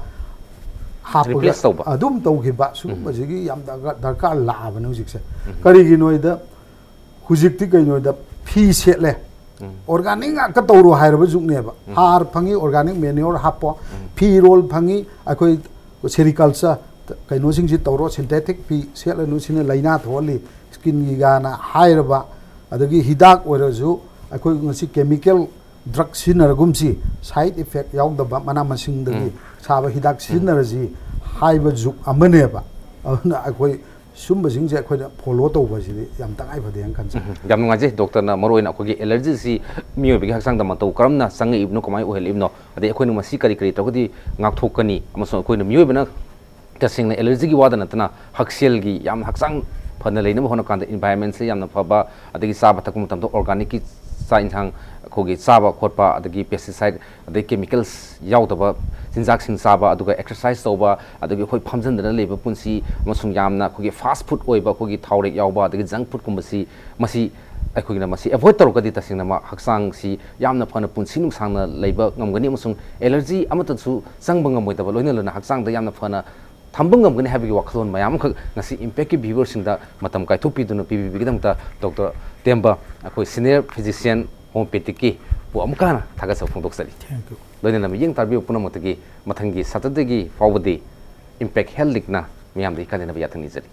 ꯍꯥꯞꯄꯒ Replace ꯇꯧꯕ꯫ ꯑꯗꯨꯝ ꯇꯧꯈꯤꯕ, ꯁꯤꯒꯨꯝꯕꯁꯤꯒꯤ ꯌꯥꯝ ꯗꯔꯀꯥꯔ, ꯗꯔꯀꯥꯔ ꯂꯥꯛꯑꯕꯅꯦ ꯍꯧꯖꯤꯛꯁꯦ꯫ ꯀꯔꯤꯒꯤꯅꯣ ꯍꯥꯏꯗ, ꯍꯧꯖꯤꯛꯇꯤ ꯀꯩꯅꯣ ꯍꯥꯏꯗ, ꯐꯤ ꯁꯦꯠꯂꯦ, ꯑꯣꯔꯒꯥꯅꯤꯛ ꯉꯥꯛꯇ ꯇꯧꯔꯣ ꯍꯥꯏꯔꯕ ꯖꯨꯛꯅꯦꯕ꯫ ꯍꯥꯔ ꯐꯪꯉꯤ, ꯑꯣꯔꯒꯥꯅꯤꯛ ꯃꯦꯅ꯭ꯌꯣꯔ ꯍꯥꯞꯄꯣ, ꯐꯤꯔꯣꯜ ꯐꯪꯉꯤ, ꯑꯩꯈꯣꯏ ꯁꯦꯔꯤꯀꯜꯆꯔ ꯀꯩꯅꯣꯁꯤꯡꯁꯤ ꯇꯧꯔꯣ, ꯁꯤꯟꯊꯦꯇꯤꯛ ꯐꯤ ꯁꯦꯠꯂꯅꯨ, ꯁꯤꯅ ꯂꯥꯏꯅꯥ ꯊꯣꯛꯍꯜꯂꯤ, ꯁ꯭ꯀꯤꯟꯒꯤ ꯒꯥꯅ ꯍꯥꯏꯔꯕ, ꯑꯗꯒꯤ ꯍꯤꯗꯥꯛ ꯑꯣꯏꯔꯁꯨ ꯑꯩꯈꯣꯏ ꯉꯁꯤ ꯀꯦꯃꯤꯀꯦꯜ ꯗ꯭ꯔꯒ ꯁꯤꯖꯤꯟꯅꯔꯒꯨꯝꯁꯤ, ꯁꯥꯏꯠ ꯏꯐꯦꯛ ꯌꯥꯎꯗꯕ ꯃꯅꯥ ꯃꯁꯤꯡꯗꯒꯤ ꯁꯥꯕ ꯍꯤꯗꯥꯛ ꯁꯤꯖꯤꯟꯅꯔꯁꯤ ꯍꯥꯏꯕ ꯖꯨꯛ ꯑꯃꯅꯦꯕ꯫ ꯑꯗꯨꯅ ꯑꯩꯈꯣꯏ ꯁꯨꯝꯕꯁꯤꯡꯁꯦ ꯑꯩꯈꯣꯏꯅ ꯐꯣꯂꯣ ꯇꯧꯕꯁꯤꯗꯤ ꯌꯥꯝ ꯇꯉꯥꯏ ꯐꯗꯦꯅ ꯈꯟꯖꯩ꯫ ꯎꯝ, ꯌꯥꯝ ꯅꯨꯡꯉꯥꯏꯖꯩ ꯗꯣꯛꯇꯔꯅ ꯃꯔꯨꯑꯣꯏꯅ ꯑꯩꯈꯣꯏꯒꯤ ꯑꯦꯂꯔꯖꯤꯁꯤ ꯃꯤꯑꯣꯏꯕꯒꯤ ꯍꯛꯆꯥꯡꯗ ꯃꯇꯧ ꯀꯔꯝꯅ ꯆꯪꯉꯛꯏꯕꯅꯣ, ꯀꯃꯥꯏꯅ ꯑꯣꯏꯍꯜꯂꯛꯏꯕꯅꯣ, ꯑꯗꯩ ꯑꯩꯈꯣꯏꯅ ꯃꯁꯤ ꯀꯔꯤ ꯀꯔꯤ ꯇꯧꯔꯒꯗꯤ ꯉꯥꯛꯊꯣꯛꯀꯅꯤ, ꯑꯃꯁꯨꯡ ꯑꯩꯈꯣꯏꯅ ꯃꯤꯑꯣꯏꯕꯅ ꯇꯁꯦꯡꯅ ꯑꯦꯂꯔꯖꯤꯒꯤ ꯋꯥꯗ ꯅꯠꯇꯅ ꯍꯛꯁꯦꯜꯒꯤ ꯌꯥꯝꯅ ꯍꯛꯆꯥꯡ ꯐꯅ ꯂꯩꯅꯕ ꯍꯣꯠꯅ ꯀꯥꯟꯗ ꯏꯟꯚꯥꯏꯔꯟꯃꯦꯟꯁꯦ ꯌꯥꯝꯅ ꯐꯕ, ꯑꯗꯒꯤ ꯆꯥꯕ ꯊꯛꯄ ꯃꯇꯝꯗ ꯑꯣꯔꯒꯥꯅꯤꯛꯀꯤ ꯆꯥꯛ ꯏꯟꯁꯥꯡ ꯑꯩꯈꯣꯏꯒꯤ ꯆꯥꯕ ꯈꯣꯠꯄ, ꯑꯗꯒꯤ ꯄꯦꯁꯇꯤꯁꯥꯏꯠ ꯑꯗꯩ ꯀꯦꯃꯤꯀꯦꯜꯁ ꯌꯥꯎꯗꯕ ꯆꯤꯟꯖꯥꯛꯁꯤꯡ ꯆꯥꯕ, ꯑꯗꯨꯒ ꯑꯦꯛꯁꯔꯁꯥꯏꯁ ꯇꯧꯕ, ꯑꯗꯒꯤ ꯑꯩꯈꯣꯏ ꯐꯝꯖꯟꯗꯅ ꯂꯩꯕ ꯄꯨꯟꯁꯤ, ꯑꯃꯁꯨꯡ ꯌꯥꯝꯅ ꯑꯩꯈꯣꯏꯒꯤ ꯐꯥꯁ ꯐꯨꯗ ꯑꯣꯏꯕ, ꯑꯩꯈꯣꯏꯒꯤ ꯊꯥꯎꯔꯦꯛ ꯌꯥꯎꯕ, ꯑꯗꯒꯤ ꯖꯪ ꯐꯨꯗꯀꯨꯝꯕꯁꯤ, ꯃꯁꯤ ꯑꯩꯈꯣꯏꯅ ꯃꯁꯤ ꯑꯦꯚꯣꯏꯗ ꯇꯧꯔꯒꯗꯤ ꯇꯁꯦꯡꯅꯃꯛ ꯍꯛꯆꯥꯡꯁꯤ ꯌꯥꯝꯅ ꯐꯅ ꯄꯨꯟꯁꯤ ꯅꯨꯡꯁꯥꯡꯅ ꯂꯩꯕ ꯉꯝꯒꯅꯤ, ꯑꯃꯁꯨꯡ ꯑꯦꯂꯔꯖꯤ ꯑꯃꯠꯇꯁꯨ ꯆꯪꯕ ꯉꯝꯃꯣꯏꯗꯕ, ꯂꯣꯏꯅ ꯂꯣꯏꯅ ꯍꯛꯆꯥꯡꯗ ꯌꯥꯝꯅ ꯐꯅ ꯊꯝꯕ ꯉꯝꯒꯅꯤ ꯍꯥꯏꯕꯒꯤ ꯋꯥꯈꯜꯂꯣꯟ ꯃꯌꯥꯝ ꯑꯃꯈꯛ ꯉꯁꯤ ꯏꯝꯄꯦꯛꯀꯤ ꯚ꯭ꯌꯨꯋꯔꯁꯤꯡꯗ ꯃꯇꯝ ꯀꯥꯏꯊꯣꯛꯄꯤꯗꯨꯅ ꯄꯤꯕꯤꯕꯒꯤꯗꯃꯛꯇ ꯗꯣꯛꯇꯔ ꯇꯦꯝꯕ, ꯑꯩꯈꯣꯏ ꯁꯤꯅꯤꯌꯔ ꯐꯤꯖꯤꯁꯤꯌꯟ ꯍꯣꯃꯤꯑꯣꯄꯦꯊꯤꯛꯀꯤ ꯄꯨ ꯑꯃꯨꯛꯀ ꯍꯟꯅ ꯊꯥꯒꯠꯆꯕ ꯐꯣꯡꯗꯣꯛꯆꯔꯤ꯫ Thank you. ꯂꯣꯏꯅꯅ ꯃꯤꯠꯌꯦꯡ ꯇꯥꯕꯤꯕ ꯄꯨꯝꯅꯃꯛꯇꯒꯤ ꯃꯊꯪꯒꯤ ꯁꯇꯔꯗꯦꯒꯤ ꯐꯥꯎꯕꯗꯤ ꯏꯝꯄꯦꯛ ꯍꯦꯜꯊ ꯂꯤꯛꯅ ꯃꯤꯌꯥꯝꯗ ꯏꯀꯥꯏꯅꯅꯕ ꯌꯥꯊꯪ ꯅꯤꯖꯔꯤ꯫